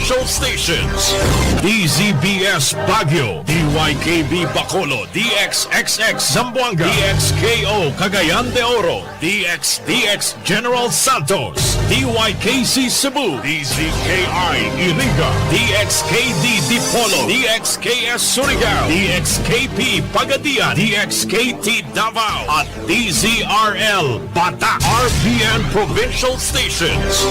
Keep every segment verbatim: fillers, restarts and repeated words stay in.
Show stations. D Z B S Baguio, D Y K B Bacolod, D X X X Zamboanga, D X K O Cagayan de Oro, D X D X General Santos, D Y K C Cebu, D Z K I Iriga, D X K D Dipolog, D X K S Surigao, D X K P Pagadian, D X K T Davao, at D Z R L Bata, R P N Provincial Stations.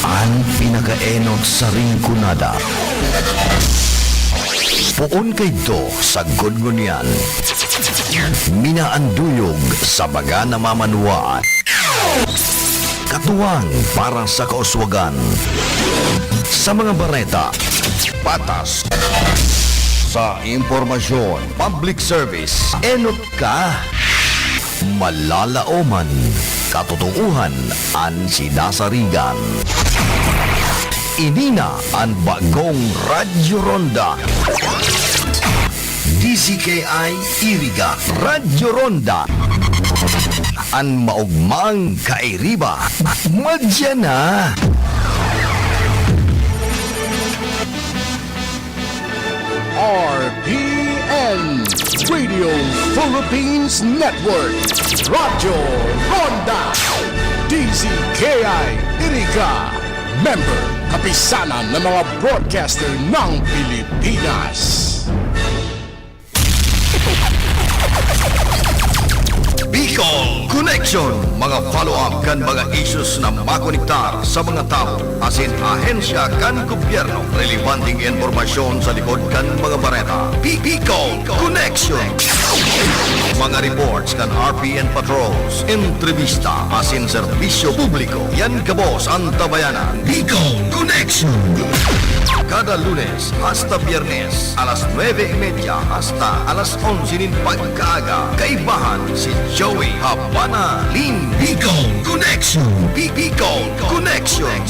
An pinakaenot sa Rinconada. Poon kaidto sa Gudgunian. Minaanduyog sa baga na mamanwaan. Katuwang para sa kauswagan. Sa mga bareta, patas. Sa impormasyon, public service, enot ka. Malalaoman, katotoohan an sinasarigan. Ini na an bagong Radyo Ronda. D Z K I Iriga, Radyo Ronda. An maogmang kairiba, madya na. R P N, Radio Philippines Network, Radyo Ronda, D Z K I Iriga, member, Kapisanan ng mga Broadcaster ng Pilipinas. Bicol Connection, mga follow-up kan mga issues na makonektar sa mga tawo asin ahensya kan gobyerno. Relebanteng impormasyon sa likod kan mga bareta. Bi-, Bicol Connection. Mga reports kan R P N Patrols, entrevista asin serbisyo publiko. Yan gabos an tabayanan. Bicol Connection. Kada Lunes hasta Biyernes, alas nuebe y media hasta alas onse nin pagkaaga, kaibahan si Joey Habana Lin. Bicol Connection. Bi-, Bicol Connection.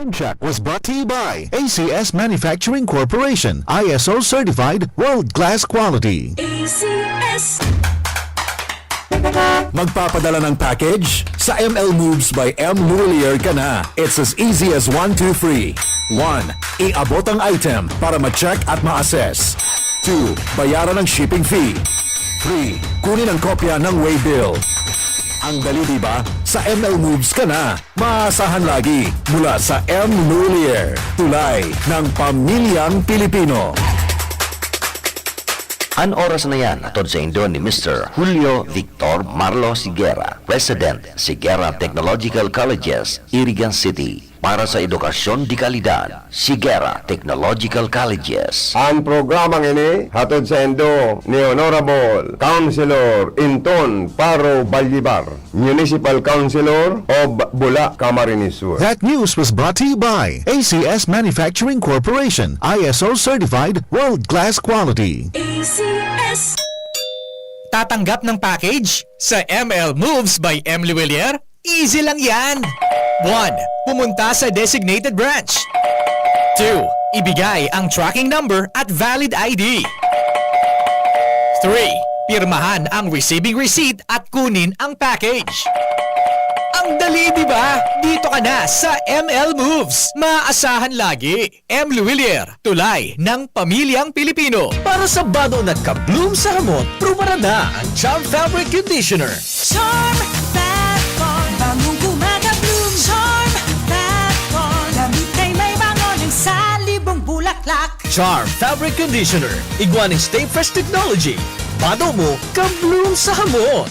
Check was brought to you by A C S Manufacturing Corporation, I S O certified, world-class quality. A C S. Magpapadala ng package? Sa M L Moves by M Louillier ka na. It's as easy as one, two, three. One, iabot ang item para ma-check at ma-assess. Two, bayaran ang shipping fee. Three, kunin ang kopya ng waybill. Ang dali, di ba? Sa M L Moves ka na. Maasahan lagi, mula sa M Louillier, tulay ng pamilyang Pilipino. An oras na yan, hatod saindo ni Mister Julio Victor Marlo Siguera, President, Siguera Technological Colleges, Irigan City. Para sa edukasyon de kalidad, Siguera Technological Colleges. Ang programang ini hatod saindo ni Honorable Councilor Inton Paro Ballibar, Municipal Councilor of Bula, Camarines Sur. That news was brought to you by A C S Manufacturing Corporation, I S O certified, world-class quality. A C S. Tatanggap ng package sa M L Moves by M Louillier? Easy lang yan! One, pumunta sa designated branch. Two, ibigay ang tracking number at valid I D. Three, pirmahan ang receiving receipt at kunin ang package. Ang dali, di ba? Dito ka na sa M L Moves. Maaasahan lagi. M Louillier, tulay ng pamilyang Pilipino. Para sa bado na ka-bloom sa hamot, prubaran na ang Charm Fabric Conditioner. Charm Fab Con, bangong gumagabloom. Charm Fab Con, damit ay may bango ng salibong bulaklak. Charm Fabric Conditioner, igwa nin Stay Fresh Technology. Bado mo, ka-bloom sa hamot.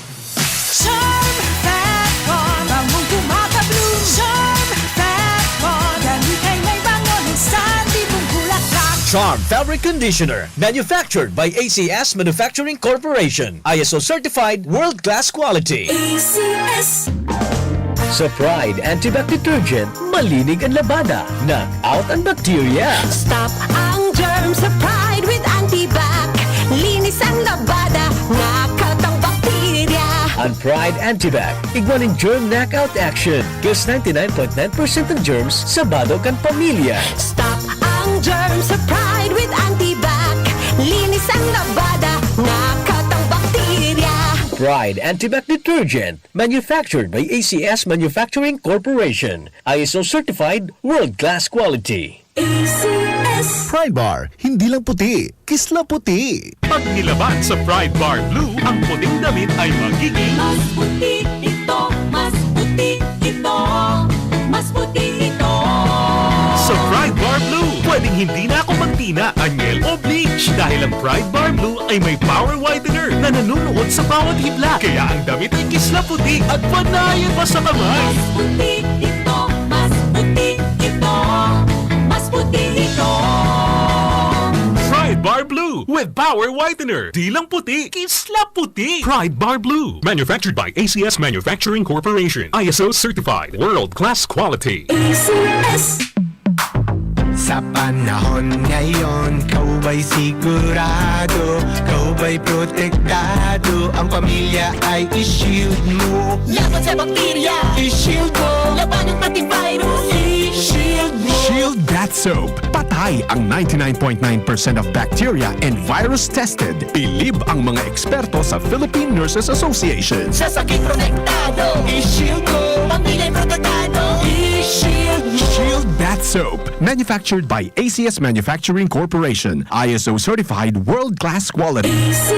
Charm Fab Con, bangong gumagabloom. Charm Fab Con, damit ay may bango ng salibong bulaklak. Charm Fabric Conditioner, manufactured by A C S Manufacturing Corporation. I S O certified, world-class quality. A C S. Sa Pride Antibac Detergent, malinig an labada, knock out an bakterya. Stop ang germs sa Pride with Antibac. Linis ang labada, knock out ang bakterya. An Pride Antibac, igwa nin germ knockout action. Kills ninety-nine point nine percent ng germs sa bado kan pamilya. Stop ang germs sa Pride with Antibac. Linis ang labada, knock out ang bakterya. Pride Antibac Detergent. Manufactured by A C S Manufacturing Corporation. I S O certified, world-class quality. A C S. Pride Bar, hindi lang puti, kisla puti. Pag nilaban sa Pride Bar Blue, ang puting damit ay magiging mas puti ito, mas puti ito, mas puti ito. Sa Pride Bar Blue, pwedeng hindi na ako magtina, anyel o bleach dahil ang Pride Bar Blue ay may power whitener na nanunuot sa bawat hibla. Kaya ang damit ay kisla puti at panayan pa sa kamay. Mas puti ito, mas puti ito, mas puti ito. Pride Bar Blue with Power Whitener. Di lang puti, kisla puti. Pride Bar Blue. Manufactured by A C S Manufacturing Corporation. I S O certified. World class quality. A C S. Sa panahon ngayon, ikaw ba'y sigurado? Ikaw ba'y protektado? Ang pamilya ay i-shield mo. Laban sa bakterya, i-shield mo. Labanan pati virus, i-shield mo. Shield Bath Soap. Patay ang ninety-nine point nine percent of bacteria and virus tested. Bilib ang mga eksperto sa Philippine Nurses Association. Sa sakit protektado, i-shield mo. Pamilya protektado, i-shield mo. Shield Bath Soap. Manufactured by A C S Manufacturing Corporation. I S O certified world-class quality. A C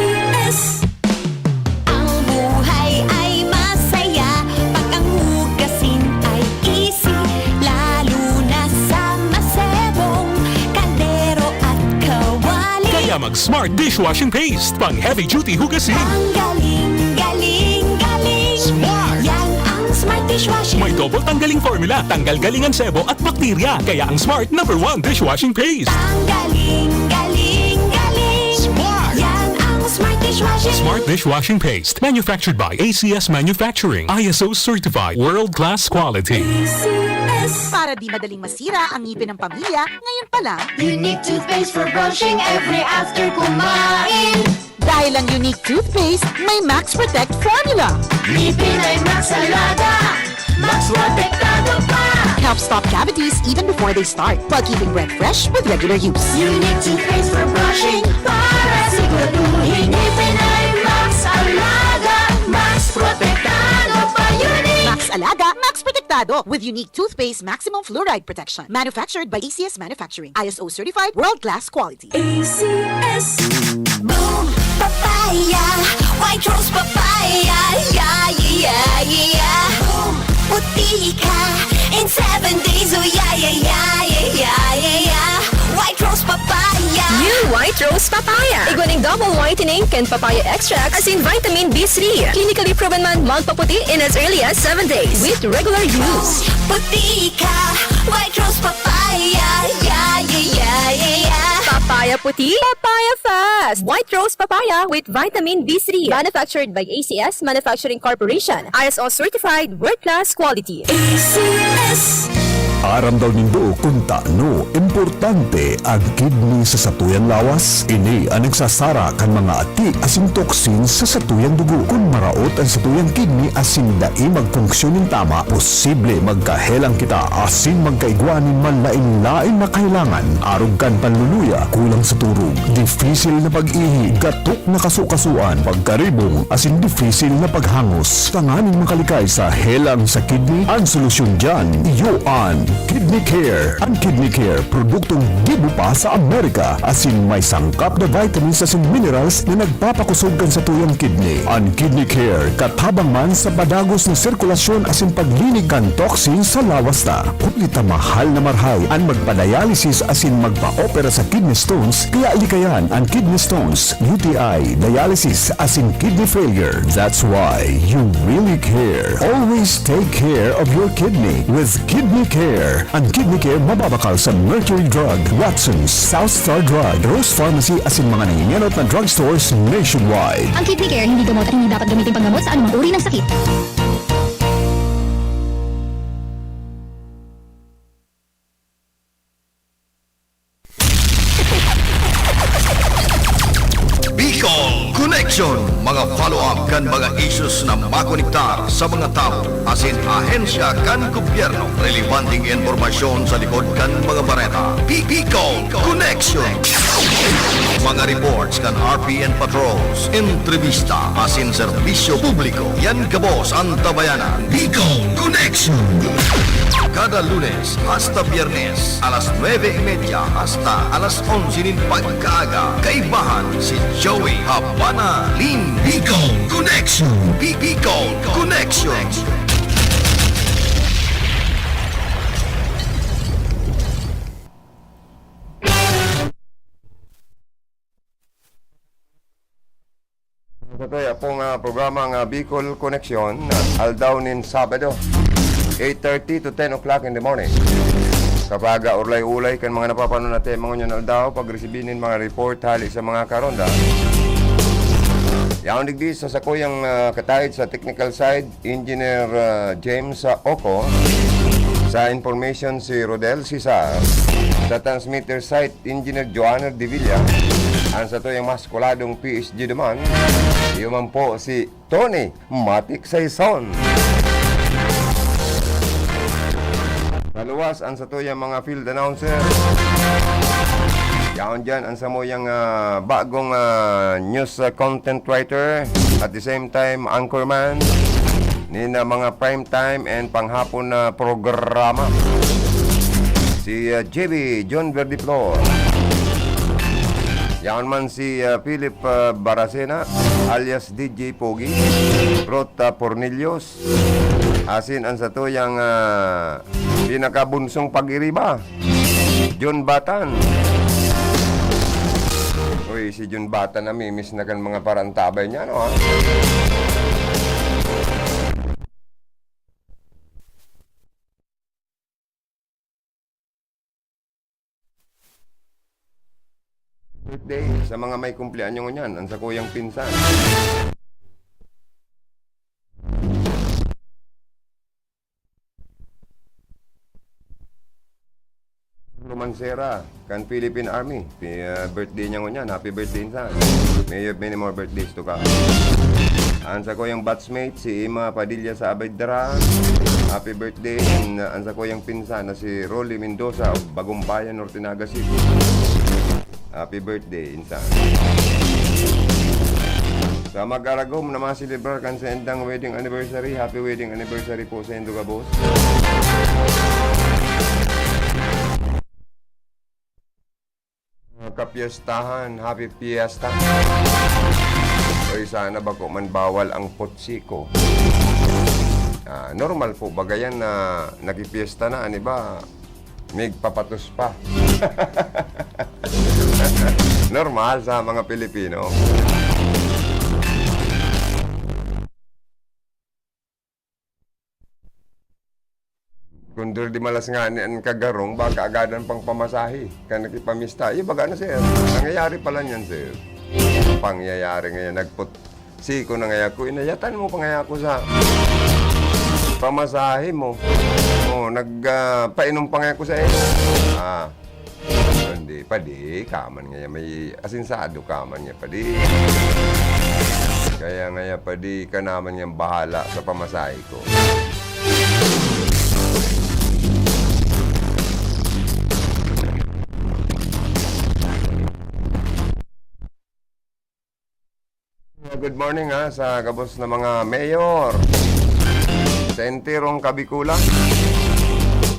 S. Ang buhay ay masaya pag ang hugasin ay easy, lalo na sa masebong kaldero at kawali. Kaya mag Smart Dishwashing Paste, pang heavy duty hugasin. Ang galing, galing, galing. Smart! Yan ang Smart Dishwashing. May double tanggaling formula, tanggal galing ang sebo at bakterya. Kaya ang Smart number one dishwashing paste. Ang galing, galing, galing. Smart! Yan ang Smart Dishwashing. Smart Dishwashing Paste. Manufactured by A C S Manufacturing. I S O certified. World class quality. A C S. Para di madaling masira ang ngipin ng pamilya, ngayon pa lang. Unique toothpaste for brushing every after kumain. Dahil ang Unique toothpaste may Max Protect formula. Ngipin ay Max Alaga, Protektado pa! Helps stop cavities even before they start, while keeping breath fresh with regular use. Unique toothpaste for brushing para siguraduhin ngipin ay Max Alaga. Max Protektado pa, Unique! Max Alaga, Max Protektado, with Unique Toothpaste Maximum Fluoride Protection. Manufactured by A C S Manufacturing. I S O certified, world-class quality. A C S. Boom Papaya, White Rose Papaya, yeah, yeah, yeah, yeah. Boom Puti ka in seven days, oh yeah, yeah, yeah, yeah, yeah, yeah, yeah. White Rose Papaya. New White Rose Papaya. Igwa nin double whitening kan papaya extract asin vitamin B three. Clinically proven man magpaputi in as early as seven days with regular use. Puti ka, White Rose Papaya, yeah, yeah, yeah, yeah, yeah. Papaya puti, papaya fast. White Rose Papaya with vitamin B three. Manufactured by A C S Manufacturing Corporation. I S O certified, world-class quality. A C S. Aram daw nindo kun tano importante an kidney sa satuyang lawas? Ini an nagsasara kan mga ati asin toxins sa satuyang dugo. Kun maraot an satuyang kidney asin dai magfunksyon nin tama, posible magkahelang kita asin magkaigwa nin manlaen-laen na kahelangan, arog kan panluluya, kulang sa turog, dipisil na pag-ihi, gatok na kasukasuan, pagkaribong, asin dipisil na paghangos. Tanganing makalikay sa helang sa kidney, an solusyon diyan, iyo an Kidney Care. An Kidney Care, produktong gibo pa sa Amerika, asin may sangkap na vitamins asin minerals na nagpapakosog kan satuyang kidney. An Kidney Care, katabang man sa padagos na sirkulasyon asin paglinig kan toxin sa lawas ta. Huli ta mahal na marahay an magpa-dialysis asin magpa-opera sa kidney stones, kaya likayan an kidney stones, U T I, dialysis, asin kidney failure. That's why you really care. Always take care of your kidney with Kidney Care. An Kidney Care mababakal sa Mercury Drug, Watson's, South Star Drug, Rose Pharmacy asin mga nangingenot na drugstores nationwide. Ang Kidney Care hindi gamot at hindi dapat gamitin panggamot sa anumang uri ng sakit. Bicol Connection, mga follow-up kan mga issues na makonektar sa mga tawo asin ahensya kan gobyerno. Relevanteng impormasyon sa likod kan mga bareta. Bi-, Bicol Connection. Mga reports kan R P N patrols, entrevista asin serbisyo publiko. Yan gabos an tabayanan. Bicol Connection. Kada Lunes hasta Biyernes, alas nuebe y media hasta alas onse nin pagkaaga, kaibahan si Joey Habana Lim. Bicol Connection. Bi-, Bicol Connection. Sa toya pong, ah, programa nga Bicol Connection, ah, aldaw nin Sabado, eight thirty to ten o'clock in the morning. Kapag, ah, ulay-ulay kan mga napapanon natin mga ngunyan aldaw, pagresibi nin mga report hali sa mga karonda. Yaon digdi sa sakuyang, ah, kataid sa technical side, Engineer, ah, James, ah, Oco. Sa information, si Rodel Cesar. Sa transmitter site, Engineer Joanner Devilla. Ang satuyang mas kuladong P S G duman, iyo man po si Tony Matik Saison. Sa luwas, ang satuyang mga field announcer. Yaon diyan ang samuyang, ah, bagong, ah, news, ah, content writer, at the same time, anchorman nin, ah, mga prime time and panghapon na programa. Si, ah, J B John Verdiflor. Yaon man si, ah, Philip, ah, Baracena, alias D J Pogi, Ruth, ah, Pornillos, asin ang satuyang, ah, pinakabunsong pag-iriba, John Batan. Uy, si John Batan, namimiss na kan mga parantabay niya, no, ha? Birthday sa mga may kumpleanyo ngunyan, ang sakuyang pinsan. Romancera, kan Philippine Army. Pi-, ah, birthday niya ngunyan. Happy birthday, insan. May you have many more birthdays to come. Ang sakuyang batchmate, si Ima Padilla sa Abaydara. Happy birthday, and, uh, ang sakuyang pinsan na si Rolly Mendoza of Bagong Bayan, Norte Naga City. Happy birthday, insan. Sa mag-aragom na maselebrar kan sa endang wedding anniversary, happy wedding anniversary po sa indo gabos. Mga kapiyestahan, happy fiesta. Oy, sana bako man bawal ang putsiko. Ah, normal po ba gayan na nagpipiesta na, ani ba, migpapatos pa? Normal sa mga Pilipino. Kun diri di malas ngani an kagarong, baka agadan pang pamasahe kan nakipamista. Iyo, baga na, sir. Nangyayari pala niyan, sir. Pangyayari ngayon, nagput-, siko na ngaya ko, inayatan mo pa ngaya ko sa pamasahe mo. Oh, nag, ah, painom pa ngaya ko sa iyo. Ah, Hindi, padi, kaman ngaya may asinsado kaman ngaya, padi. Kaya ngaya, padi, ka naman ngayang bahala sa pamasahe ko. Good morning, ha, sa gabos na mga mayor sa enterong Kabikulan.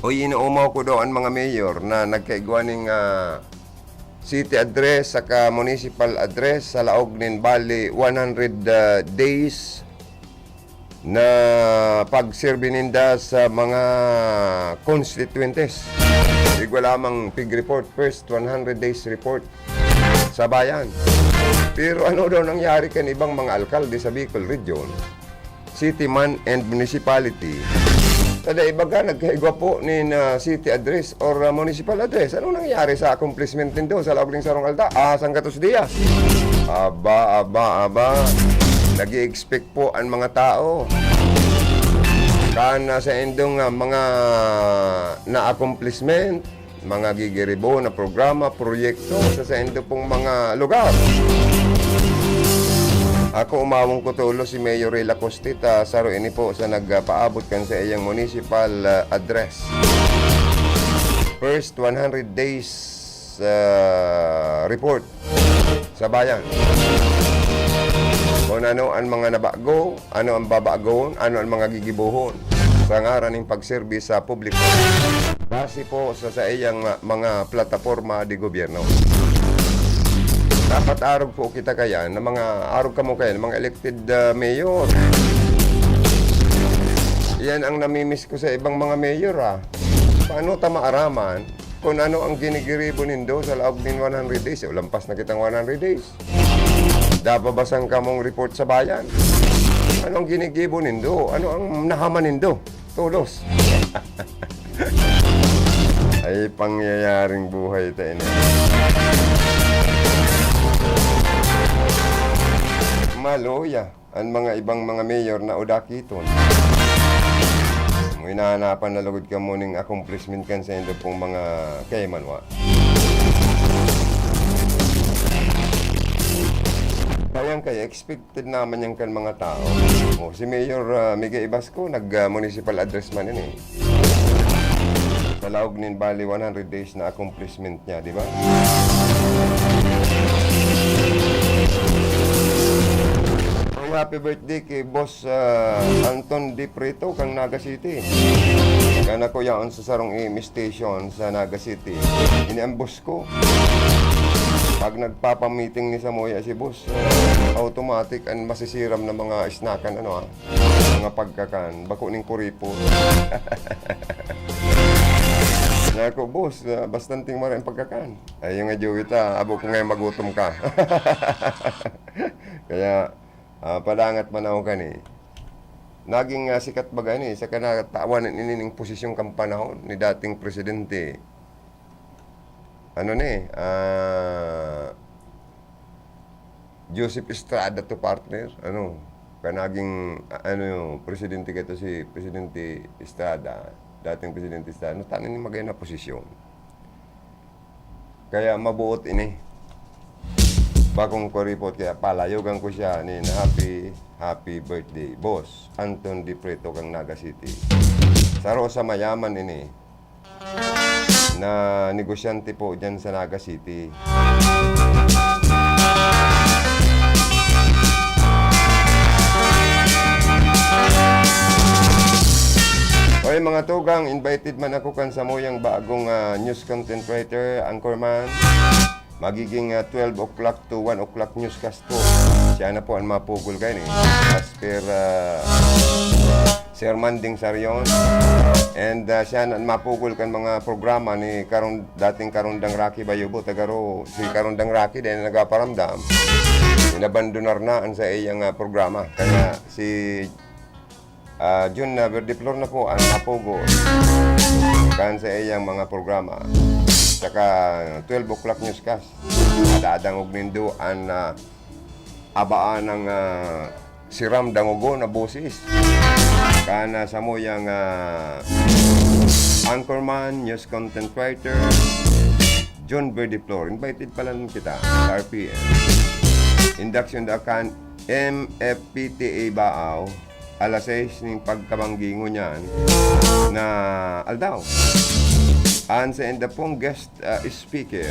Uy, inuumaw ko daw an mga mayor na nagkaigwa ning, ah, city address saka municipal address sa laog nin bali one hundred, ah, days na pagserbi ninda sa mga konstituyentes. Igwa lamang pig report, first one hundred days report sa bayan. Pero ano daw nangyari kan ibang mga alkalde sa Bicol Region, city man and municipality? Kada iba ka, nagkaigwa po nin, ah, city address or, ah, municipal address. Anong nangyari sa accomplishment nindo sa laog ning sarong alda? Ah, sanggatos dias. Aba, aba, aba. Nag-i-expect po an mga tao kan, ah, saindong, ah, mga na-accomplishment, mga gigiribo na programa, proyekto sa saindo pong mga lugar. Ako, umawon ko tolos si Mayor Ray Lacoste, ta saro ini po sa nagpaabot kan sa iyang municipal, ah, address. First one hundred days, ah, report sa bayan. Kung ano ang mga nabago, ano ang babagoon, ano ang mga gigibohon sa ngaran ning pagserbi sa publiko. Base po sa saiyang, ah, mga plataporma de gobyerno. Dapat arog po kita kayan, na mga arog kamo kayan, mga elected, ah, mayor. Yan ang namimiss ko sa ibang mga mayor, ah. Paano ta maaraman kung ano ang ginigiribo nindo sa laog nin one hundred days? O, lampas na kitang one hundred days. Dapabasan kamong report sa bayan. Ano ang ginigibo nindo? Ano ang nahaman nindo? Tolos. Ay, pangyayaring buhay ta ini. Maluya an mga ibang mga mayor na udakiton. Kung hinahanapan na lugod kamo ning accomplishment kan saindo pong mga kaimanwa. Kayang kaya expected naman yan kan mga tao. O, si Mayor, ah, Miguel Ibasco, nag, ah, municipal address man yan eh. Sa laog nin bali one hundred days na accomplishment niya, di ba? Ay, happy birthday kay Boss, ah, Anton Di Prieto kang Naga City. Kana ko yaon sa sarong A M station sa Naga City. Ini ang boss ko. Pag nagpapamiting ni Samoya si boss, ah, automatic ang masisiram na mga snackan, ano, ah. Mga pagkakan, bako ning kuripot. Nako, boss, ah, bastanting mara ang pagkakan. Ay, yung nga, Joey, ta, abo ko ngayon magutom ka. Kaya, ah, padangat man ako kani. Naging, ah, sikat baga ni, sa kanatawan ini ning posisyon kan panahon ni dating presidente. Ano ni, ah, Joseph Estrada to, partner. Ano, kanaging, a-, ano, presidente kato si Presidente Estrada, dating Presidente Estrada, natanan ni magay na posisyon. Kaya mabuot ini. Bakong kuripot, kaya palayogan ko siya ni na happy, happy birthday, Boss Anton Di Prieto kang Naga City. Saro sa mayaman ini na negosyante po dyan sa Naga City. Oy, mga tugang, invited man ako kan samuyang bagong, ah, news content writer, anchorman. Magiging, ah, twelve o'clock to one o'clock newscast po. Siya na po ang mapugol kaini. As per, ah, Sir Manding Sarion. And, ah, siya na ang mapugol kan mga programa ni Karong-, dating Karondang Rocky Bayubo, tagaro, si Karondang Rocky, dahil nagaparamdam. Inabandonar na ang sa iyang, ah, programa. Kaya si, ah, Jun na Verdeflor na po ang mapugol kan sa iyang mga programa. Saka twelve o'clock newscast. Madadangog nindo an, ah, abaan ng, ah, siram dangogon na boses. Kan, ah, samuyang, ah, anchorman, news content writer, John Verdeflor. Invited pala nun kita sa R P M. Induction da kan M F P T A Baaw, alas sais ning pagkabanggi ngunyan na aldaw. An sainda pong guest, ah, speaker,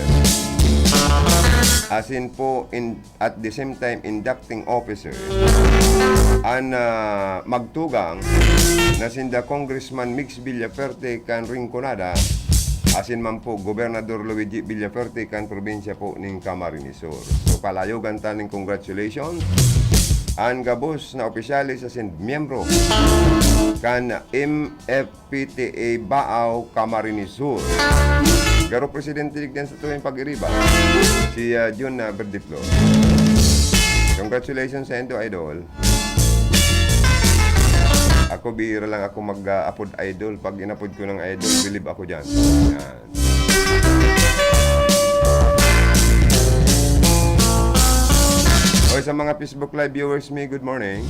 asin po in, at the same time inducting officer, an, ah, magtugang na sinda Congressman Migs Villafuerte kan Rinconada, asin man po Gobernador Luigi Villafuerte kan probinsya po ning Camarines Sur. So, palayogan ta ning congratulations an gabos na opisyales asin miyembro kan M F P T A Baaw, Camarines Sur. Garo presidente digdan sa tuwing pag-iriba, si, ah, Jun, ah, Verdeflor. Congratulations saindo, idol. Ako, bihira lang ako mag-apod idol. Pag inapod ko ng idol, bilib ako dyan. Yan. Oy, sa mga Facebook Live viewers mi, good morning.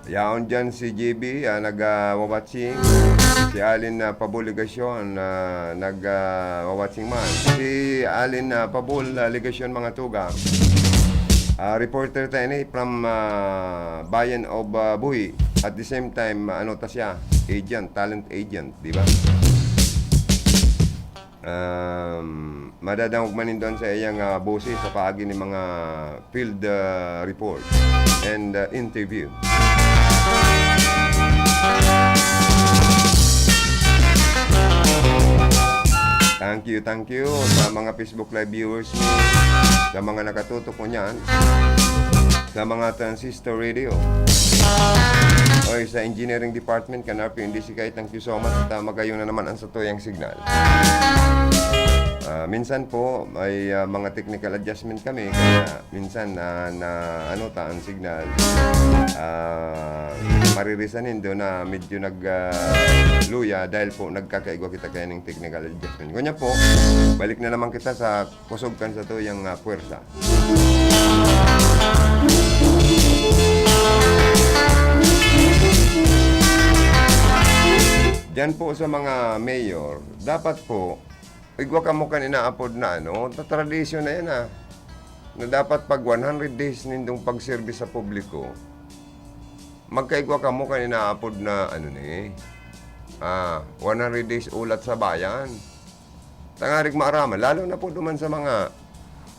Yaon dyan si J B, ah, nag, ah, wa-watching. Si Alin, ah, Pabul Legacion, ah, nag, ah, wa-watching man. Si Alin, ah, Pabul, ah, Legacion, mga tugang. Ah, reporter tayo ni from, ah, Bayan of, ah, Buhi. At the same time, ano ta siya? Agent, talent agent, di ba? Um, madadangog man nindo an sa iyang, ah, boses sa paagi ni mga field, ah, report and, ah, interview. Thank you, thank you sa mga Facebook Live viewers, sa mga nakatutok ko niyan, sa mga transistor radio, oy, sa engineering department kan R P N D C K, thank you so much. At, ah, magayon na naman ang satuyang signal. Ah, minsan po, may, ah, mga technical adjustment kami, kaya minsan na, na ano ta ang signal, ah, maririsan nindo na medyo nag, ah, luya dahil po nagkakaigwa kita kaya ning technical adjustment. Ngunyan po, balik na naman kita sa kusog kan satuyang, ah, puwersa. Diyan po sa mga mayor, dapat po, igwa kamo kan inaapod na ano, ta-, tradisyon na yan, ah, na dapat pag one hundred days nindong pagserbi sa publiko, magkaigwa kamo kan inaapod na ano ni, ah, one hundred days ulat sa bayan. Tangarig maaraman, lalo na po duman sa mga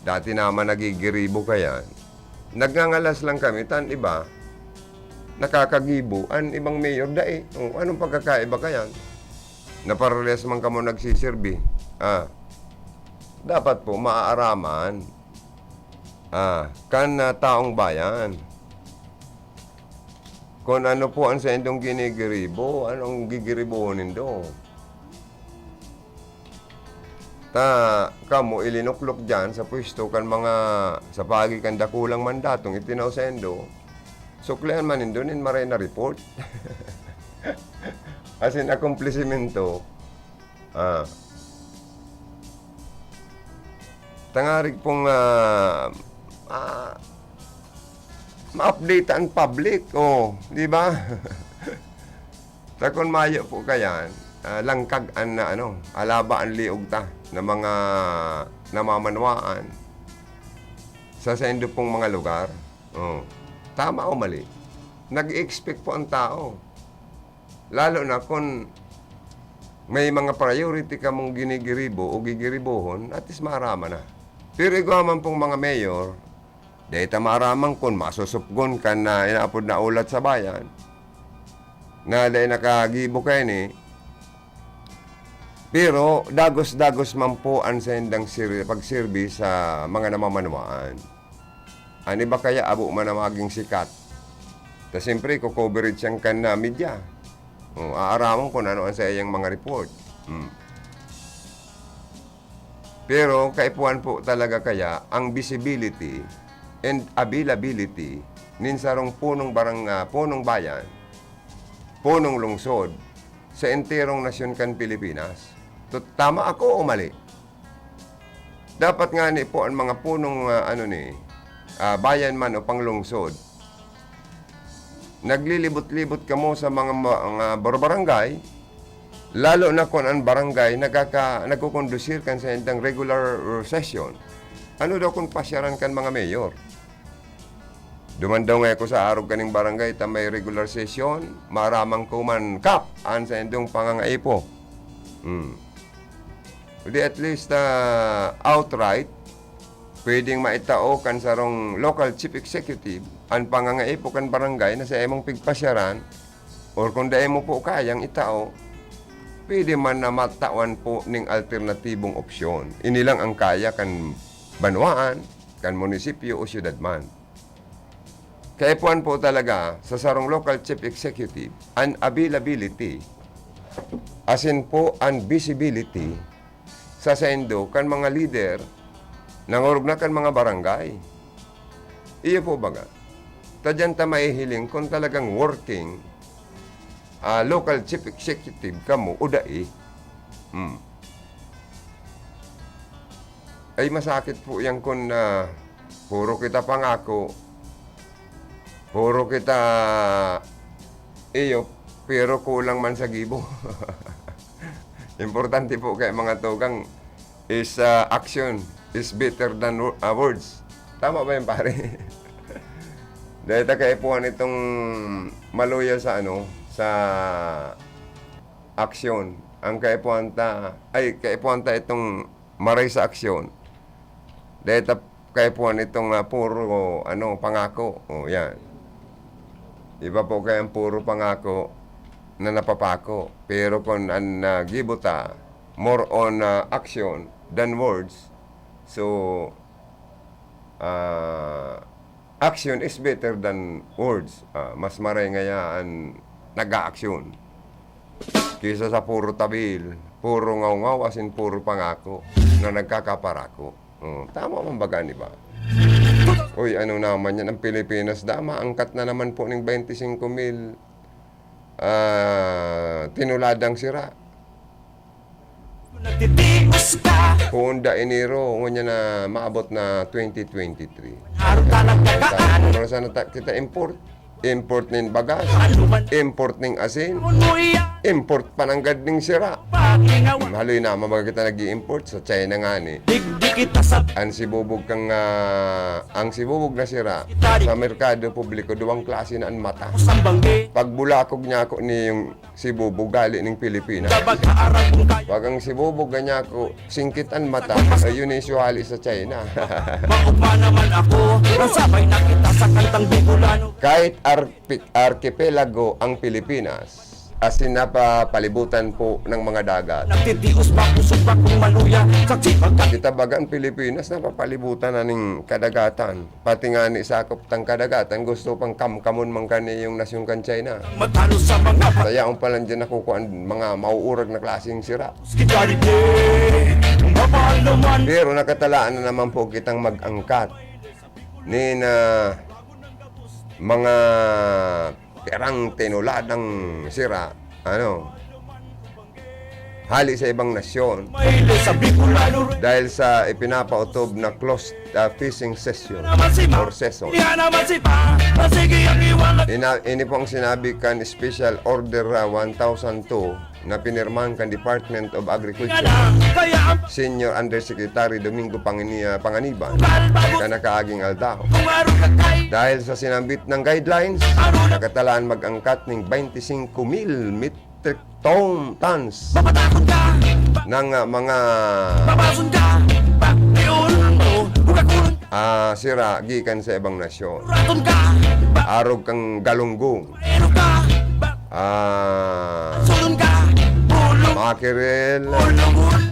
dati naman nagigiribo kayan. Nagngangalas lang kami, tan iba, nakakagibo, an ibang mayor, dai. O, anong pagkakaiba kayan? Na parehas man kamo nagsiserbi. Ah, dapat po maaaraman, ah, kan, ah, taong bayan. Kung ano po ang saindong ginigiribo, anong gigiribohon nindo? Ta, kamo ilinuklok diyan sa pwesto kan mga, sa paagi kan dakulang mandatong itinao saindo, suklian man nindo nin maray na report. Asin akomplisimento. Ah. Tangarig pong, ah, ah, ma-update ang public, oh, di ba? Ta kun mayo po kayan, ah, langkag an na ano, alaba an liog ta na mga namamanwaan sa saindo pong mga lugar. Oh, tama o mali? nag-i-expect po ang tao. Lalo na kung may mga priority kamong ginigiribo o gigiribohon, at least maaraman na. Pero igwa man pong mga mayor, dai ta maaraman kun masusupgon kan, ah, inaapod na ulat sa bayan, na dai nakagibo kaini. Pero dagos-dagos man po an saindang sir-, pagserbi sa mga namamanwaan. An iba kaya abo man na maging sikat. Ta siyempre, iko-coverage yan kan, ah, media. O, aaraman kun ano an saiyang mga report. Hmm. Pero kaipuhan po talaga kaya ang visibility and availability nin sarong punong barang-, ah, punong bayan, punong lungsod sa enterong nasyon kan Pilipinas. To, tama ako o mali? Dapat ngani po an mga punong, ah, ano ni, ah, bayan man o panglungsod, naglilibot-libot kamo sa mga, mga barangay, lalo na kun an barangay nagkaka-, nagkukondusir kan saindang regular session. Ano daw kun pasyaran kan mga mayor? Duman daw ngani ako sa arog kaning barangay ta may regular session, maaraman ko man, Kap, an saindong pangangaipo. Hmm. Di at least, ah, outright, pwedeng maitao kan sarong local chief executive an pangangaipo kan barangay na sa imong pigpasyaran, or kung dai mo po kayang itao, pwede man na matawan po ning alternatibong opsyon. Ini lang ang kaya kan banwaan, kan munisipyo o syudad man. Kaipuhan po talaga sa sarong local chief executive an availability, asin po an visibility sa saindo kan mga lider, nangorog na kan mga barangay. Iyo po baga, ta diyan ta mahihiling kung talagang working, ah, local chief executive kamo o dai. Hmm. Ay, masakit po yan kun, ah, puro kita pangako, puro kita iyo, pero kulang man sa gibo. Importante po kaya, mga tugang, is, ah, action is better than wo-, ah, words. Tama ba yun, pare? Dahil ta kaipuhan itong maluya sa ano, sa aksyon. Ang kaipuhan ta, ay, kaipuhan ta itong maray sa aksyon. Dahil ta kaipuhan itong, ah, puro, ano, pangako. O, yan. Iba po kaya ang puro pangako na napapako. Pero kung ang, ah, gibo ta, more on, ah, action than words. So, ah, action is better than words. Ah, mas maray ngaya an nag-aaksyon kaysa sa puro tabil, puro ngaw-ngaw, asin puro pangako na nagkakaparako. Oh, tama man baga, di ba? Uy, ano naman yan? Ang Pilipinas, da, maangkat na naman po ning twenty-five mil, ah, tinuladang sira. Nagtitios ka. Honda Enero, ngunyan na maabot na twenty twenty-three. Araw ka nagtagaan. Pero sana ta-, kita import. Import nin bagas. Ano man? Import ning asin. Ano mo iya? Import pa nanggad ning sira. Paglingaw. Haloy na, mabaga kita nag-i-import sa China nga ni. Digdi kita sa Ang sibubog kang, ah, ang sibubog na sira sa merkado publiko, duwang klase na an mata. Sambangge. Pagbulakog niya ako ni yung sibubog hali ning Pilipinas. Dabag haarag kung kaya. Pag ang sibubog ganyan ako, singkit an mata, ayun yung suhali sa China. Maugma naman ako, nasabay na kita sa kantang Bicolano. Kahit arpi-, arkipelago ang Pilipinas, asin napapalibutan po ng mga dagat. Nagtitios ba, kusog ba kung maluya? Saksi magka- Kita baga ang Pilipinas, napapalibutan na ning kadagatan. Pati nga ni sakop tang kadagatan, gusto pang kamkamon man kani yung nasyon kan China. Matalo sa mga pa- Kaya ang palan dyan nakukuha ang mga mauurag na klaseng sira. Kidarite, mapahal naman. Pero nakatalaan na naman po kitang mag-angkat ni na mga pirang tinuladang sira, ano, hali sa ibang nasyon. Mahilig sa Bicolano. Dahil sa ipinapaotob na closed, ah, fishing session Naman si Ma-, or session. Yan naman si Pa, masigi ang iwan. Ina-, ini po ang sinabi kan Special Order, ah, one thousand two, na pinirmahan kan Department of Agriculture, Senior Undersecretary Domingo Pangini-, Panganiban, kan nakaaging aldaw. Dahil sa sinambit na guidelines, nakatalaan mag-angkat ning twenty-five mil metric ton, tons ng, ah, mga, ah, sira gikan sa ibang nasyon. Arog kan galunggong, ah, mackerel,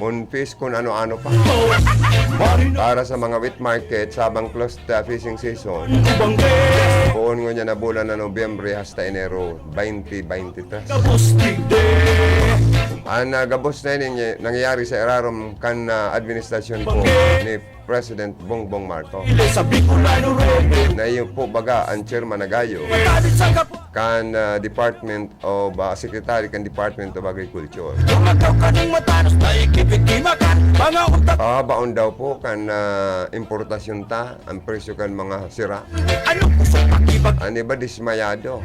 moonfish, kun ano-ano pa. Para sa mga wet market, sabang close the fishing season. Poon ngunyan na bulan na Nobyembre hasta Enero twenty twenty-three. An, ah, gabos na ini nangyayari sa irarom kan, ah, administrasyon po ni President Bongbong Marcos. Na iyo po baga ang chairman na gayo kan, ah, Department of, ah, Secretary kan Department of Agriculture. Pahabaon daw po kan, ah, importasyon ta, ang presyo kan mga sira. An iba dismayado.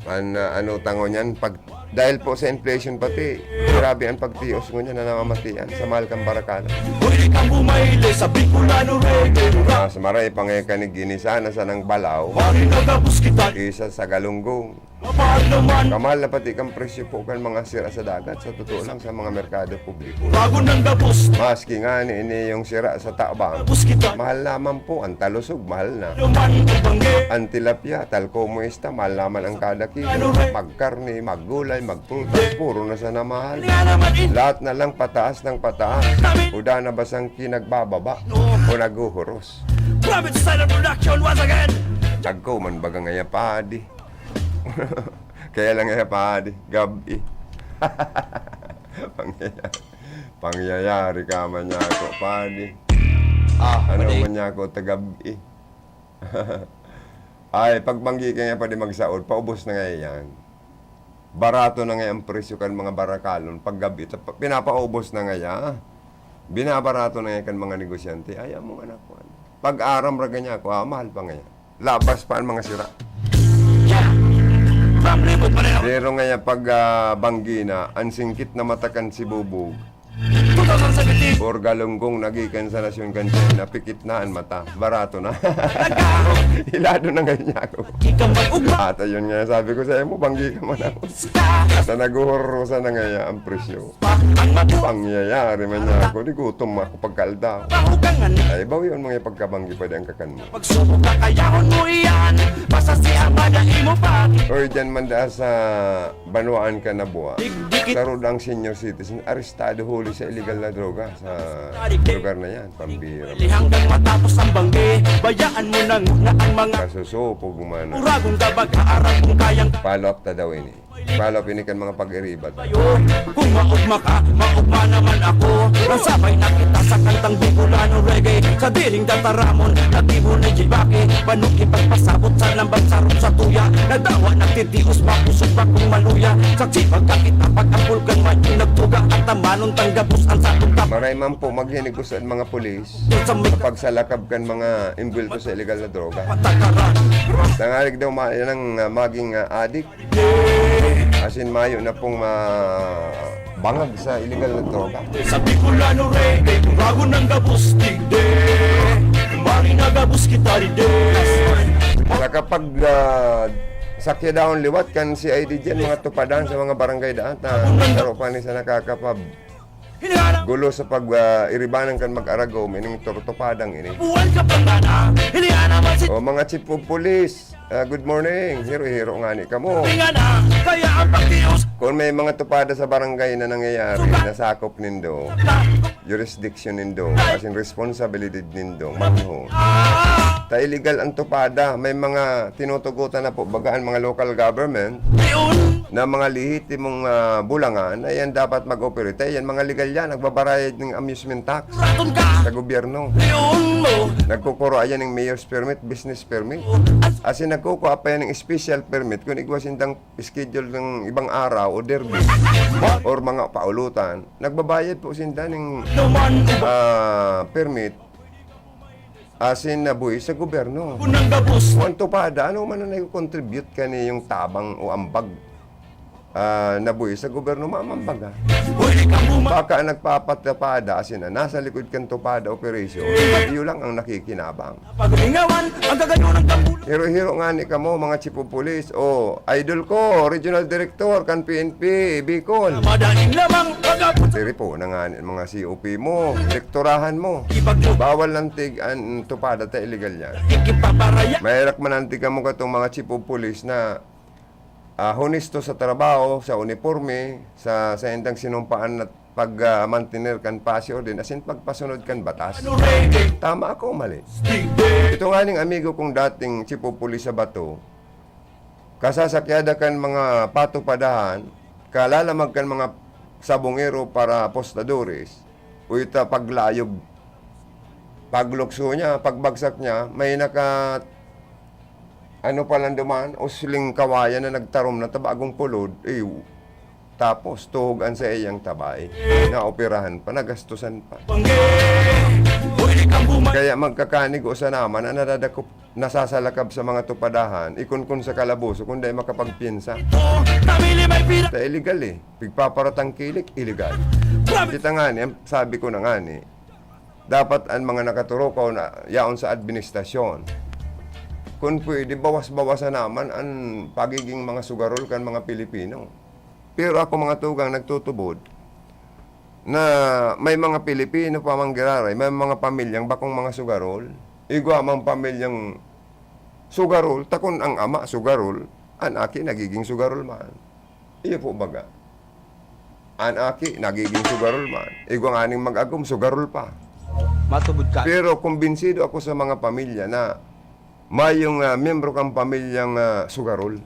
An, ah, ano tango niyan, pag, dahil po sa inflation pati, grabe ang pagtios ngunyan na namamatian sa mahal kan barakalon. Mas maray pa nga kan ginisa na sanang balaw. Isa sa galunggong. Kamahal na pati kan presyo po kan mga sira sa dagat, sa totoo lang, sa mga merkado publiko. Maski nga ni ini yung sira sa tabang, mahal naman po. Ang talusog, mahal na. Ang tilapia, tal como esta, mahal naman ang kada kilo. Magkarne, maggulay, magprutas, puro na sana mahal. Lahat na lang pataas ng pataas. Huda na ba sang kinagbababa o naghuhuros? Agko man baga ngaya, padi. Kaya lang ngaya, padi, gab-i. Pangyayari, pangyayari ka man niya ako, padi. Ano man niya ako, tagab-i. Ay, pagbanggi ka nga pa di magsaod, paubos na nga yan. Barato na nga ang presyo kan mga barakalon. Pag gabi, ta-, pa-, pinapaubos na nga ya. Binabarato na nga kan mga negosyante. Ay, amo nga na, kuwan. Pag aram raga niya ako, ah, mahal pa nga yan. Labas pa ang mga sira. Pero nga yan, pag, ah, banggi na, ang singkit na mata kan sibubog, or galunggong nagikan sa nasyon kan China, pikit na an mata. Barato na. Hilado na ngayon niya ako. At ayun nga, sabi ko sa imo, banggi ka man ako. Sa naguhurusan na ngayon ang presyo. Pangyayari man niya ako, di gutom ako pagkaldaw. Ay, bawi ang mga pagkabanggi, pwede ang kakan mo. Pagsubok kakayahon mo iyan, basta si Amada imo pa. Or dyan man da sa Banwaan ka na buwa. Digdikit. Laro ang senior citizen, arestado huli sa illegal na droga sa lugar na yan. Pambira. Hanggang matapos ang banggi, bayaan mo nang na ang mga kasusupog man. Uragong gabag, haarap kung kayang follow up ta daw ini. Follow up ini kan mga pag-iribat. Kung maugma ka, maugma naman ako. Nasabay na kita sa kantang Bicolano reggae. Sa diring dataramon, natibo ni Jibaki. Panuki pagpasabot sa lambang sarong sa tuya. Nadawa, nagtitios, mapusog pa kung maluya. Sa sipag kakita, pag-ampul kan madyo nagtuga. At tamanon tanggapos ang satong tap. Maray man po maghinigos ang mga pulis sa pagsalakab kan mga imbwelto sa illegal na droga. Patakaran. Tangalig daw ma-, yan ang, ah, maging, ah, adik. Asin mayo na pong ma-, bangag sa illegal na droga. Sa Bicolano reggae, kung bago nang gabos, digde. Mari na gabos kita, digde. Sa kapag, ah, sakya daon liwat kan C I D dyan, mga tupadan sa mga barangay daan, ta, pero pa ni sa nakakapab-, gulo sa pag, ah, iribanan kan mag-aragom, ining turtupadang ini. Buwan ka pa na, hiniana man si O, mga chief of police, ah, good morning. Hiro-hiro nga ni kamo. Tingana, kaya ang pagtios. Kung may mga tupada sa barangay na nangyayari, nasakop nindo, jurisdiction nindo, as in responsibility nindo, manhon. Ta illegal ang tupada, may mga tinutugutan na po, baga ang mga local government, Yun. na mga lehitimong, ah, bulangan, ayan dapat mag-operate. Ayan, mga legal yan, nagbabarayad ng amusement tax sa gobyerno. Nagkukuro ayan ng mayor's permit, business permit. Asin nagkukuha pa yan ng special permit kung igwa sindang schedule ng ibang araw o derby or mga paulutan. Nagbabayad po sinda ng, ah, permit. Asin na buhis sa gobyerno. Kung ang tupada, ano man ang nag-contribute kaniyong tabang o ambag, ah, na buhis sa gobyerno, mamambaga. Baka ang nagpapatapada, asin na nasa likod kan tupada operation, iyo lang ang nakikinabang. Hiro-hiro nga ni kamo, mga chief of police, o idol ko, regional director kan P N P Bicol. Diri po na nga ni mga C O P mo, direktorahan mo. Bawal lang tig an tupada ta illegal yan. Maherak man ang tig kamo katong mga chief of police na, ah, honesto sa trabaho, sa uniporme, sa, sa indang sinumpaan na pag, ah, mantener kan pasi orden, asin pagpasunod kan batas. Tama ako o mali? Ito nga ning amigo kong dating chief of police sa Bato, kasasakyada kan mga patupadahan, kalalamag kan mga sabongero para apostadores, o ita paglayog, paglukso niya, pagbagsak niya, may naka, ano pa lang duman, usling kawayan na nagtarom na tabagong pulod, eh, tapos tuhog an sa iyang tabay, naoperahan pa, nagastusan pa. Kaya magkakanigo sa naman na nadadakop, nasasalakab sa mga tupadahan, ikunkun sa kalaboso, kung dai makapagpiyansa. Ta illegal eh. Pigpaparatangkilik, illegal. Kita nga ni, sabi ko na nga ni, dapat an mga nakaturukaw na yaon sa administrasyon, kun pwede, bawas-bawasan naman an pagiging mga sugarol kan mga Pilipino. Pero ako, mga tugang, nagtutubod na may mga Pilipino pa man giraray, may mga pamilyang bakong mga sugarol. Igwa mang pamilyang sugarol, ta kun ang ama sugarol, an aki nagiging sugarol man. Iyo po baga. An aki nagiging sugarol man. Igwa nganing mag-agom, sugarol pa. Matubod ka. Pero kumbinsido ako sa mga pamilya na mayong, ah, miyembro kang pamilyang, ah, sugarol.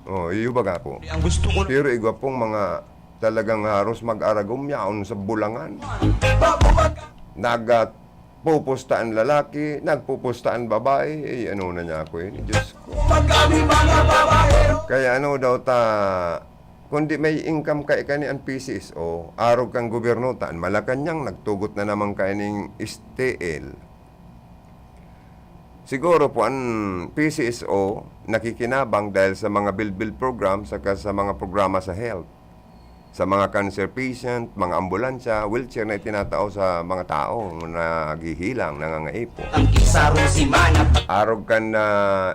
Oh, iyo baga po. Ang gusto ko. Pero igwa pong mga talagang haros mag-aragom yaon sa bulangan. Nag, ah, pupusta an lalaki, nagpupusta an babae, eh, ano na niya ako ini, Diyos ko. Kaya ano daw ta, kundi may income kay kani an P C S O, arog kan gobyerno, ta an Malacañang nagtugot na naman kaining S T L. Siguro po an P C S O nakikinabang dahil sa mga bilbil program saka sa mga programa sa health. Sa mga cancer patient, mga ambulansya, wheelchair na itinatao sa mga tao na naghihilang, nangangaipo. Ang kisaro si Manap. Arog kan, ah,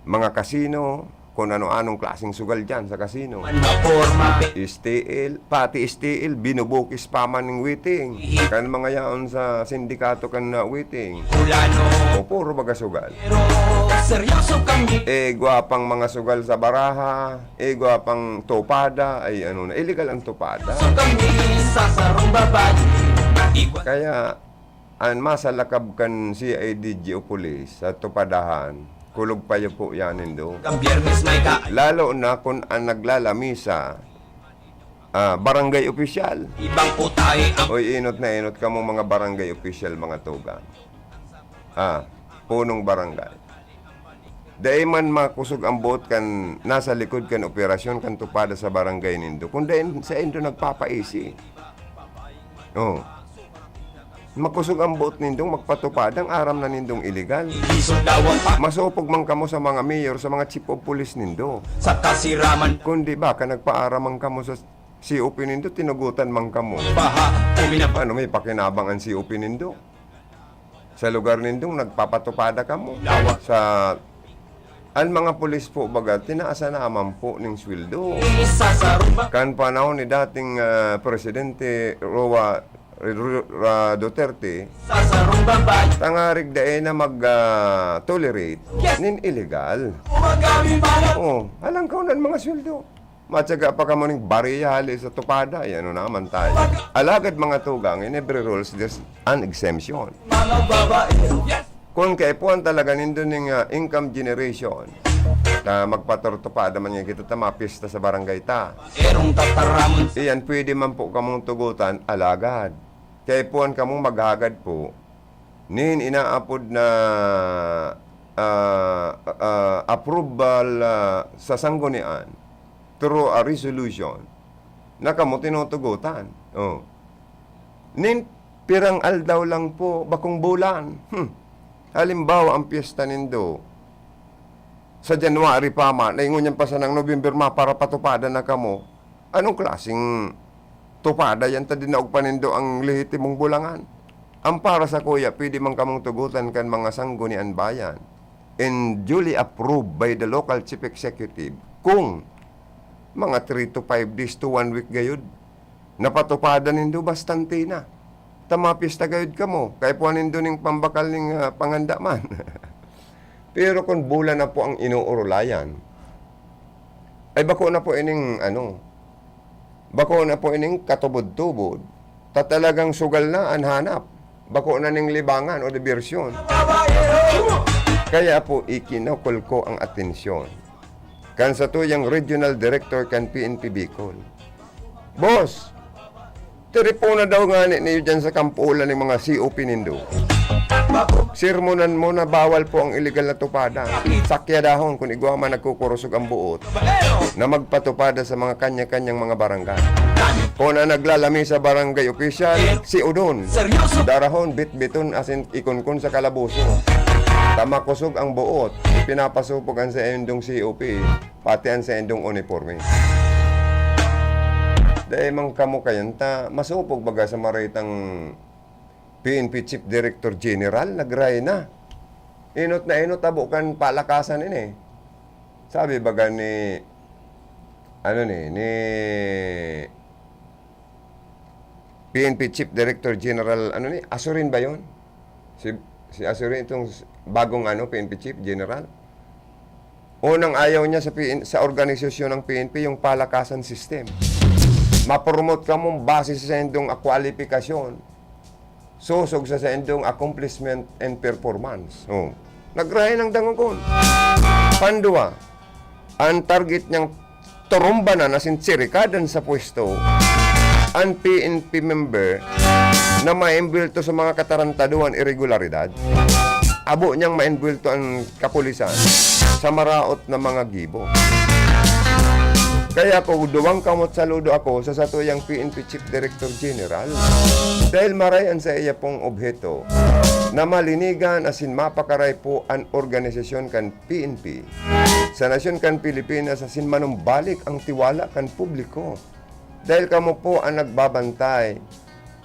mga kasino, kung ano-anong klaseng sugal dyan sa kasino. Maporma. S T L, pati S T L, binubukis pa man ng witing. Kan mga yaon sa sindikato kan, ah, witing. Fulano. O puro baga sugal. Pero seryoso kami. Eh, gwapang mga sugal sa baraha. Igwa pang tupada, ay ano na, illegal ang tupada. Kaya, an masalakab kan C I D G o pulis sa tupadahan, kulog pa iyo po yan, nindo. Lalo na kun an naglalamisa, ah, barangay opisyal. Oy, inot na inot kamo mga barangay opisyal, mga tugang. Ah, punong barangay. Dai man makosog ang boot kan nasa likod kan operasyon kan tupada sa barangay nindo, kun dai saindo nagpapaisi. Oh. Makosog ang boot nindong magpatupada, aram na nindong iligal. Masopog man kamo sa mga mayor, sa mga chief of police nindo. Sa kasiraman. Kundi baka nagpaaram man kamo sa C O P nindo, tinugutan man kamo. Baha, uminap. Ano, may pakinabang ang C O P nindo? Sa lugar nindong nagpapatupada kamo. Sa, an mga pulis po, baga, tinaasan naman po ning sweldo. Kan panahon ni dating, ah, Presidente Roa, Ru-, Ra-, Duterte, tangarig dai na mag, ah, tolerate nin illegal. Oh, halangkaw na an mga sweldo. Matyaga pa kamo ning bareya hali sa tupada, ay ano naman tayo. Alagad, mga tugang, in every rules, there's an exemption. Kun kaipuhan talaga nindo ning, ah, income generation, Ta magpaturtupada man nga kita ta mapista sa barangay ta. Erong tataramon. Iyan, pwede man po kamong tugutan, alagad kaipuhan kamong maghagad po nin inaapod na, ah, ah, approval, ah, sa sanggunian through a resolution na kamo tinutugutan. Oh. Nin pirang aldaw lang po, bakong bulan. Hmm. Halimbawa, ang piyesta nindo sa January pa man, naingon yan pa sanang November, maparapatupadan na kamo. Anong klaseng tupada yan ta dinaog pa nindo ang lehitimong bulangan? Ang para sa kuya, pwede man kamong tugutan kan mga sanggunian bayan and duly approved by the local chief executive kung mga three to five days to one week gayud, napatupadan nindo bastante na. Ta mapista gayud kamo, kaipuhan nindo ning pambakal ning, ah, panghanda man. Pero kun bulan na po ang inuurulayan, ay bako na po ining ano, bako na po ining katubod-tubod, ta talagang sugal na an hanap. Bako na ning libangan o dibersyon. Kaya po ikinukol ko ang atensyon kan satuyang regional director kan P N P Bicol. Boss, tiripona daw ngani niyo dyan sa kampulan ning mga C O P nindo. Sermonan mo na bawal po ang illegal na tupada. Sakyadahon kun igwa man nagkukurusog ang buot na magpatupada sa mga kanya-kanyang mga barangay. Kun ang naglalami sa barangay official, si Udon. Darahon, bitbiton asin ikunkun sa kalaboso. Ta makosog ang buot, ipinapasupog an saindong C O P. Pati an saindong uniporme. Dai man kamo kayan ta masupog baga sa maray tang P N P Chief Director General, nagrahay na. Inot na inot, abo kan palakasan ini. Sabi baga ni, ano ni, ni P N P Chief Director General, ano ni, Azurin ba yun? Si, si Azurin, itong s-, bagong ano, P N P Chief General. Unang ayaw niya sa P N, sa organisasyon ng P N P, yung palakasan system. Mapromote kamo base sa saindong kwalipikasyon. Sosog sa saindong accomplishment and performance. Oh. Nagrahay ng dangogon. Pandua, ang target niyang turumbanan asin sirikadan sa pwesto an P N P member na maimbwelto sa mga katarantaduhan, irregularidad. Abo niyang maimbwelto an kapulisan sa maraot na mga gibo. Kaya ako, duwang kamot saludo ako sa satuyang P N P Chief Director General dahil maray an saiya pong obheto na malinigan asin mapakaray po an organisasyon kan P N P sa nasyon kan Pilipinas asin manumbalik ang tiwala kan publiko. Dahil kamo po ang nagbabantay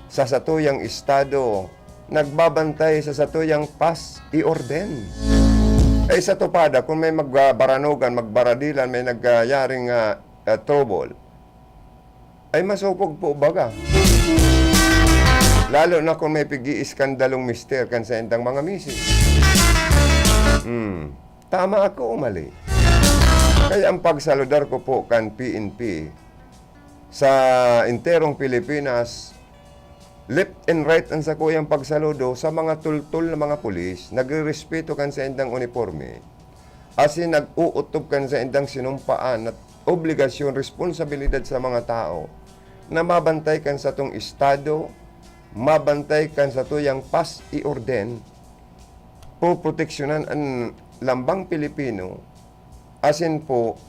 sa satuyang estado, nagbabantay sa satuyang paz y orden. Ay sa tupada, kung may magbaranogan, magbaradilan, may nagyaring, ah, ah, trouble, ay masupog po baga. Lalo na kung may pig-iiskandalong mister kan saindang mga misis. Hmm. Tama ako o mali? Kaya ang pagsaludar ko po kan P N P sa enterong Pilipinas, left and right ang sakuyang pagsaludo sa mga tultol na mga pulis, nagrerespeto kan saindang uniporme, asin nag-uutob kan saindang sinumpaan na obligasyon, responsabilidad sa mga tao na mabantay kan satong estado, mabantay kan satuyang paz y orden, poproteksyonan an lambang Pilipino, asin po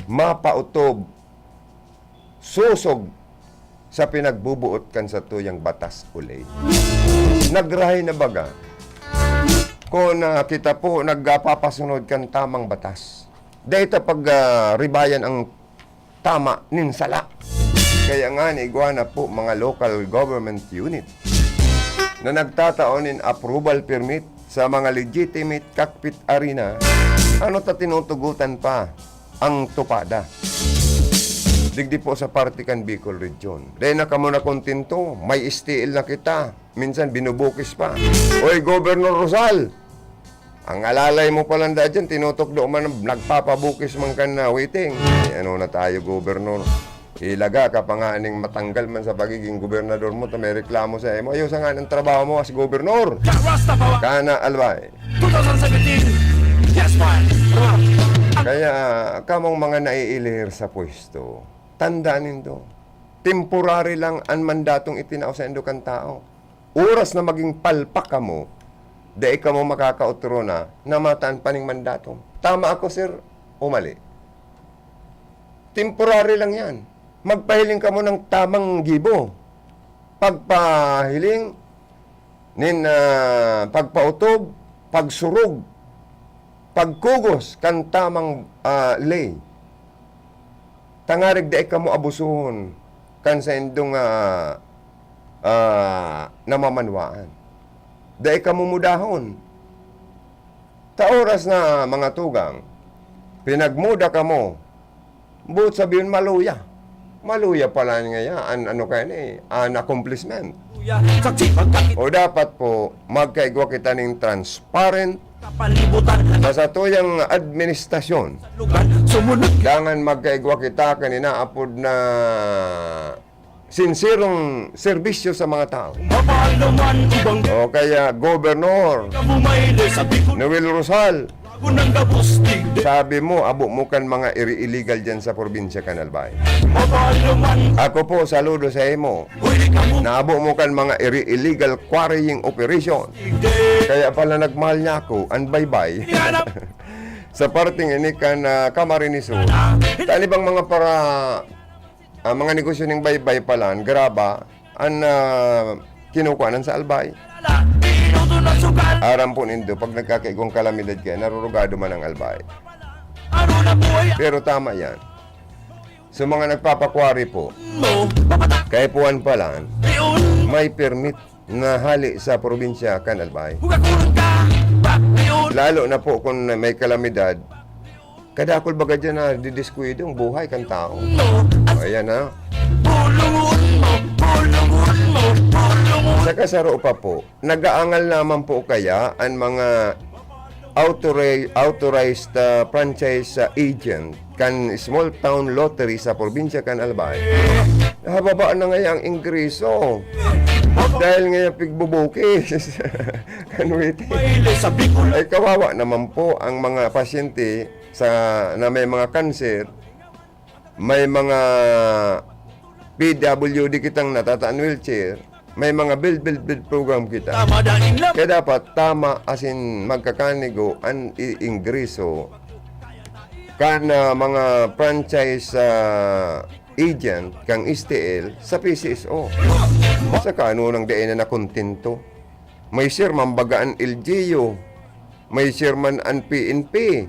mapautob sosog sa pinagbubuot kan satuyang batas o ley. Nagrahay na baga kun, ah, kita po nagpapasunod kan tamang batas. Dai ta pag, ah, ribayan ang tama nin sala. Kaya ngani, igwa na po mga local government unit na nagtatao nin approval permit sa mga legitimate cockpit arena. Ano ta tinutugutan pa ang tupada? Digdi po sa parte kan Bicol Region. Dai na kamo nakontento, may S T L na kita. Minsan binubukis pa. Oy, Governor Rosal! Ang alalay mo palang daan dyan, tinutukdo man, nagpapabukis man ka na waiting. Eh, ano na tayo, Gobernador? Ilaga ka pa nga ning matanggal man sa pagiging gobernador mo, ta may reklamo sa imo. Ayusa nga ng trabaho mo as gobernador. Kana, Albay. Two thousand seventeen. Kaya, kamong mga naiilihir sa pwesto, tandaan nindo, temporary lang an mandatong itinao saindo kan tao. Oras na maging palpak kamo, dai kamo makakaotro na, na mataan pa ning mandato. Tama ako, sir, o mali? Temporary lang yan. Magpahiling kamo ng tamang gibo. Pagpahiling nin, ah, pagpaotob, pagsurog, pagkugos kan tamang, ah, ley. Tangarig dai kamo abusuhon kan saindong, ah, ah, namamanwaan. Dai kamo mudahon. Ta oras na, mga tugang, pinagmuda kamo, boot sabihon, maluya. Maluya pala ngaya an ano kaya ni, an accomplishment. O dapat po, magkaigwa kita ning transparent sa satuyang administrasyon. Dangan magkaigwa kita kan inaapod na sinserong serbisyo sa mga tao. O kaya, Gobernador Noel Rosal, sabi mo, abo mo kan mga iri-illegal dyan sa probinsya kan Albay. Ako po, saludo sa imo. Na abo mo kan mga iri-illegal quarrying operation. Kaya pala nagmahal niya ako, an baybay. Sa parting ini kan, ah, Camarines Sur. Tani bang mga para, ah, mga negosyo ning baybay pala, an graba, an, ah, kinukuhanan sa Albay. Aram po nindo, pag nagkakaigwang kalamidad kaya, narurugado man ang Albay. Pero tama yan. So, mga nagpapakwari po, kaipuhan pala, may permit na hali sa probinsya kan Albay. Lalo na po kung may kalamidad, kadakul baga dyan na didiskuido ang buhay kan tao. O, ayan na. Saka saro pa po, nag-aangal naman po kaya an mga authori-, authorized, ah, franchise, ah, agent kan small town lottery sa probinsya kan Albay. Hababa na ngaya ang ingreso. Dahil ngaya pigbubukis. Kan waiting. Ay, kawawa naman po ang mga pasyente sa, na may mga kanser, may mga P W D kitang natataan wheelchair, may mga build, build, build program kita. Tama, daing lang. Kaya dapat tama asin magkakanigo an i-, ingreso kan, ah, mga franchise, ah, agent kan S T L sa P C S O. Saka ano nang dai na nakontento? May chairman baga an L G U, may chairman an P N P.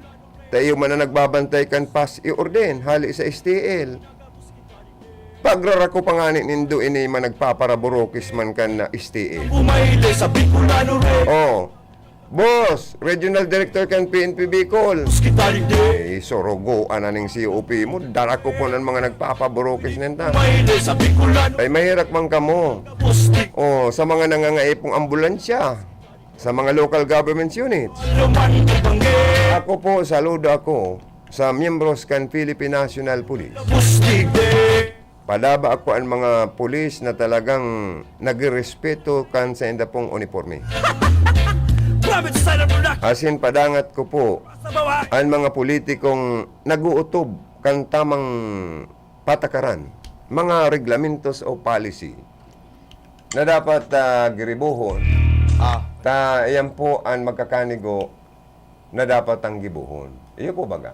Ta iyo man an nagbabantay kan pas i orden hali sa S T L. Pagrarako pa ngani nindo ini man nagpaparaburokis man kan na S T L. Umayli sa Bicolano rin. Oh. Boss, Regional Director kan P N P Bicol. Hospitality. Eh, surugoan na ning C O P mo. Darako po ng mga nagpapaburokis ninda. Umayli sa Bicolano. Ay, mahirak man kamo. Pusti. Oh, sa mga nangangaipong ambulansya. Sa mga local government units. Ako po, saludo ako sa miyembros kan Philippine National Police. Padaba ako an mga pulis na talagang nagrerespeto kan sainda pong uniporme. Asin padangat ko po an mga politikong nag-uutob kan tamang patakaran, mga reglamentos o policy na dapat, ah, giribohon. Ah. Ta, iyan po an magkakanigo na dapat ang gibohon. Iyo po baga.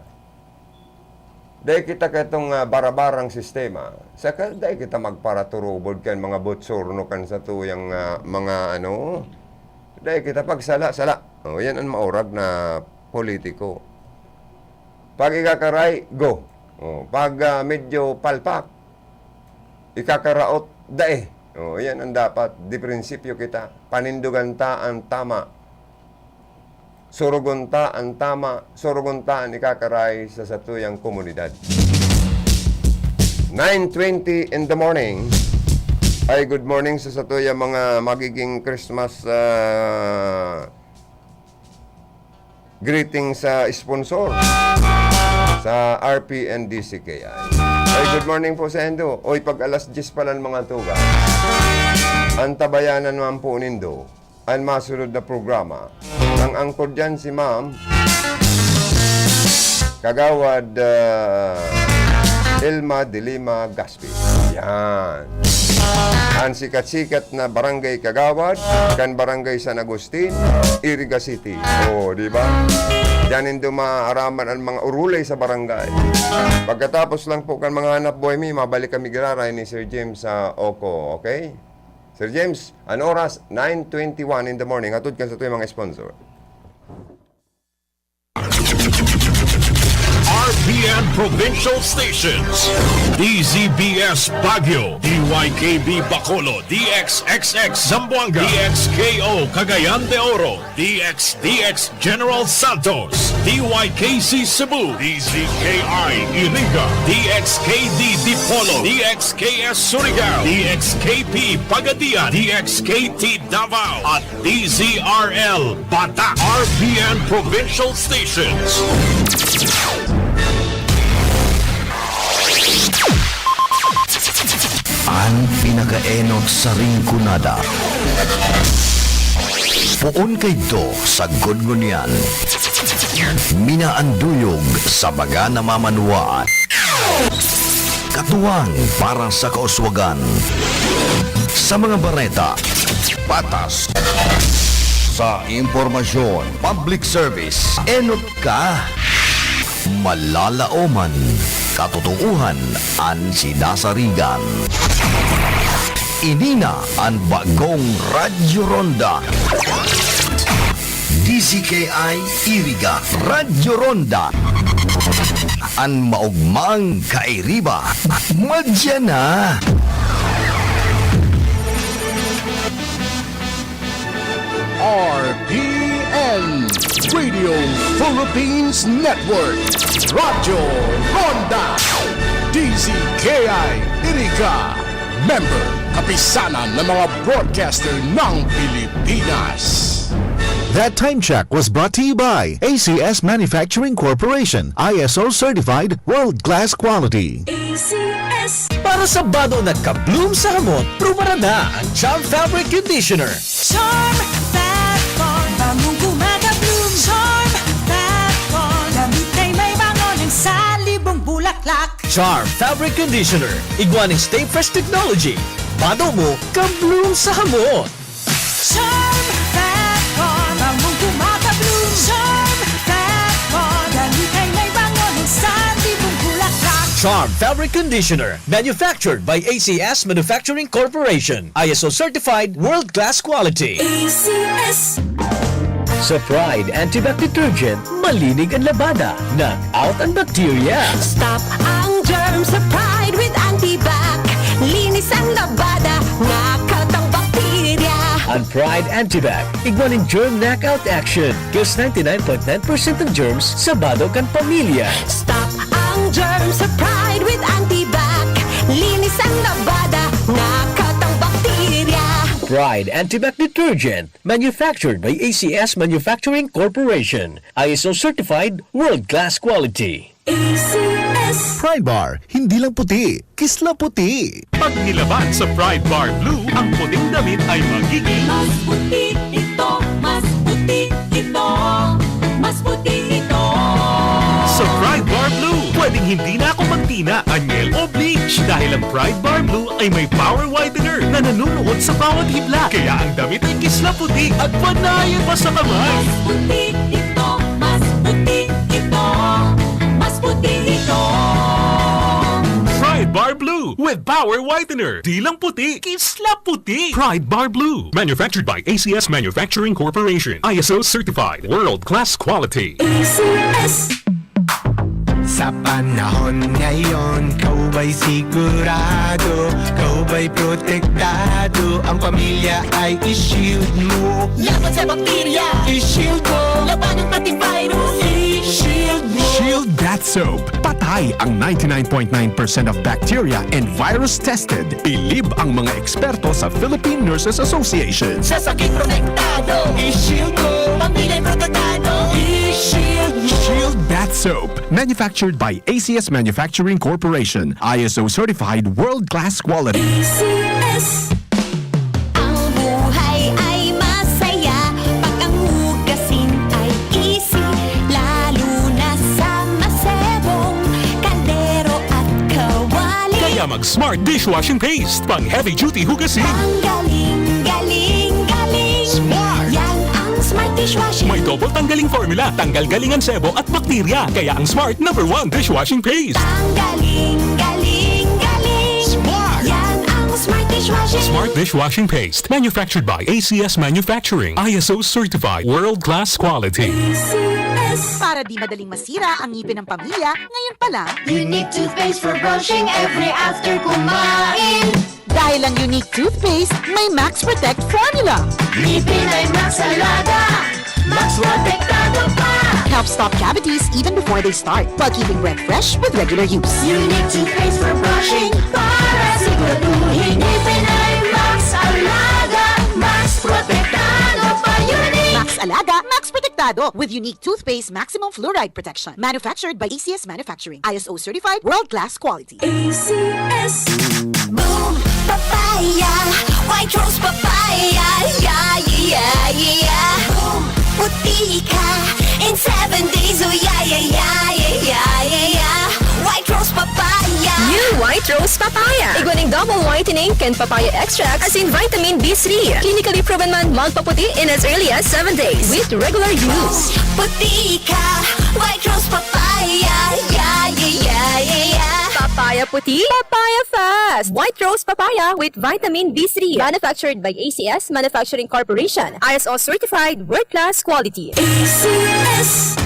Dai kita kaitong, ah, barabarang sistema. Saka dai kita magparaturubod kan mga botsorno kan satuyang, ah, mga ano. Dai kita pagsala-sala. O, yan ang maurag na politiko. Pag ikakaray, go. O, pag, ah, medyo palpak, ikakaraot, dai. O, yan ang dapat. Diprinsipyo kita. Panindugan ta ang tama. Surugon ta an tama, surugon ta an ikakaray sa satuyang komunidad. Nine twenty in the morning. Ay, good morning sa satuyang mga magiging Christmas, ah, greeting sa sponsor sa R P N D C K I. Ay, good morning po sa indo. Oy, pag alas diyes pa lang, mga tugang. Antabayanan naman po nindo an masunod na programa. Ang angkor dyan si Ma'am Kagawad, ah, Elma de Lima Gaspi. Yan. An sikat-sikat na barangay kagawad kan Barangay San Agustin, Iriga City. Oh, di ba? Diyan nindo maaaraman ang mga urulay sa barangay. Pagkatapos lang po kan mga hanap buhay mi, mabalik kami giraray ni Sir James sa Oco, okay? Sir James, an oras, nine twenty-one in the morning. Hatod kan satuyang mga sponsor. R P N Provincial Stations, D Z B S Baguio, D Y K B Bacolod, D X X X Zamboanga, D X K O Cagayan de Oro, D X D X General Santos, D Y K C Cebu, D Z K I Iriga, D X K D Dipolog, D X K S Surigao, D X K P Pagadian, D X K T Davao, at D Z R L Batak, R P N Provincial Stations. An pinakaenot sa Rinconada. Poon kaidto sagkod ngunyan. Minaanduyog sa mga namamanwaan. Katuwang para sa kauswagan. Sa mga bareta, patas. Sa impormasyon, public service, enot ka. Malalaoman, katotoohan an sinasarigan. Ini na an bagong Radyo Ronda. D Z K I Iriga, Radyo Ronda. An maogmang kairiba, madya na. R P N, Radio Philippines Network, Radyo Ronda, D Z K I Iriga, member, Kapisanan ng mga Broadcaster ng Pilipinas. That time check was brought to you by A C S Manufacturing Corporation, I S O certified, world class quality. A C S. Para sa bado na ka-bloom sa hamot, prubarada ang Charm Fabric Conditioner. Charm Fat Bond, bangong gumagabloom. Charm Fat Bond, damit ay may bango ng salibong bulaklak. Charm Fabric Conditioner, igwa nin Stay Fresh Technology. Bado mo, ka-bloom sa hamot. Charm Fat Bond, bangong gumagabloom. Charm Fat Bond, damit ay may bango ng salibong bulaklak. Charm Fabric Conditioner, manufactured by A C S Manufacturing Corporation. I S O certified, world-class quality. A C S. Sa Pride Antibac Detergent, malinig an labada. Knock out an bakterya. Stop ang germs sa Pride with Antibac. Linis ang labada, knock out ang bakterya. An Pride Antibac, igwa nin germ knockout action. Kills ninety-nine point nine percent ng germs sa bado kan pamilya. Stop ang germs sa Pride with Antibac. Linis ang labada, knock out ang bakterya. Pride Antibac Detergent, manufactured by A C S Manufacturing Corporation. I S O certified, world-class quality. A C S. Pride Bar, hindi lang puti, kisla puti. Pag nilaban sa Pride Bar Blue, ang puting damit ay magiging Mas puti ito, mas puti ito, mas puti ito. Sa Pride Bar Blue, pwedeng hindi na ako magtina, anyel o bleach dahil ang Pride Bar Blue ay may power whitener na nanunuot sa bawat hibla. Kaya ang damit ay kisla puti at panayan pa sa kamay. Mas puti ito, mas puti ito, mas puti ito. Pride Bar Blue with power whitener. Di lang puti, kisla puti. Pride Bar Blue. Manufactured by A C S Manufacturing Corporation. I S O certified. World class quality. A C S. Sa panahon ngayon, kaubay sigurado, kaubay protektado. Ang pamilya ay i-shield mo. Laban sa bakterya, I-shield mo. Labanan pati virus, i-shield mo. Shield Bath Soap. Patay ang ninety-nine point nine percent of bacteria and virus tested. Bilib ang mga eksperto sa Philippine Nurses Association. Sa sakit protektado, i-shield mo. Pamilya protektado, i-shield mo. Shield Bath Soap. Manufactured by A C S Manufacturing Corporation. I S O certified world-class quality. A C S. Ang buhay ay masaya pag ang hugasin ay easy, lalo na sa Masay. Mag Smart Dishwashing Paste. Pang heavy duty hugasin. Ang galing, galing, galing. Smart! Yan ang Smart Dishwashing. May double tanggaling formula. Tanggal galing ang sebo at bakterya. Kaya ang Smart number one dishwashing paste. Ang galing, galing, galing. Smart! Yan ang Smart Dishwashing. Smart Dishwashing Paste. Manufactured by A C S Manufacturing. I S O certified. World class quality. A C S. Para di madaling masira ang ngipin ng pamilya, ngayon pa lang. Unique toothpaste for brushing every after kumain. Dahil ang Unique toothpaste may Max Protect formula. Ngipin ay Max Alaga, Max Protektado pa. Helps stop cavities even before they start, while keeping breath fresh with regular use. Unique toothpaste for brushing para siguraduhin ngipin ay Max Alaga, Max Protektado pa. Unique! Max Alaga, Max Protektado with Unique toothpaste maximum fluoride protection. Manufactured by A C S Manufacturing. I S O certified, world-class quality. A C S. Boom Papaya, White Rose Papaya, yeah, yeah, yeah, yeah. Boom, puti ka in seven days, oh yeah, yeah, yeah, yeah, yeah, yeah, yeah. White Rose Papaya. New White Rose Papaya. Igwa nin double whitening kan papaya extract asin vitamin B three. Clinically proven man magpaputi in as early as seven days with regular use. Puti ka, White Rose Papaya, yeah, yeah, yeah, yeah, yeah. Papaya puti, papaya fast. White Rose Papaya with vitamin B three. Manufactured by A C S Manufacturing Corporation. I S O certified, world class quality. A C S.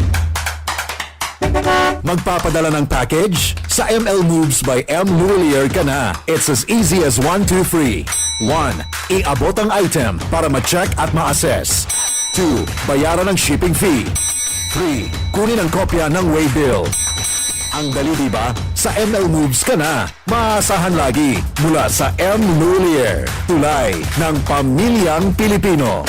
Magpapadala ng package? Sa M L Moves by M Loulier ka na. It's as easy as one, two, three. One, iabot ang item para ma-check at ma-assess. Two, bayaran ang shipping fee. Three, kunin ang kopya ng waybill. Ang dali, di ba? Sa M L Moves ka na. Maasahan lagi mula sa M Loulier. Tulay ng pamilyang Pilipino.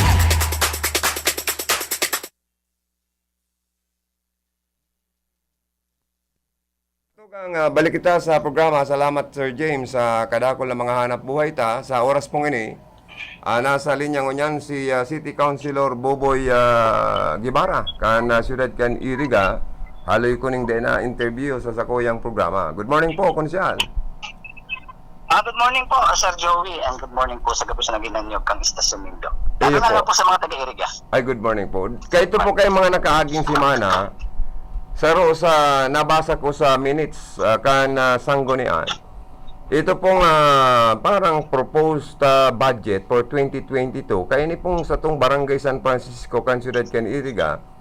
Tugang, ah, balik kita sa programa. Salamat, Sir James, sa kadakul na mga hanap buhay ta. Sa oras pong ini, ah, nasa linya ngunyan si, ah, City Councilor Boboy, ah, Guevara, kan, ah, siyudad kan Iriga. Haloy ko ning dai na interview sa sakuyang programa. Good morning po, Konsehal. Ah, good morning po, Sir Joey, and good morning po sa gabos na ginanyog kang istasyon nindo. Iyo Lalo na po. po sa mga taga-Iriga. Ay, good morning po. Kaito po kay mga nakaaging semana, saro sa nabasa ko sa minutes, ah, kan, ah, Sanggunian. Ito pong, ah, parang proposed, ah, budget for twenty twenty-two. Kaya ini pong satong Barangay San Francisco, kan siyudad kan Iriga,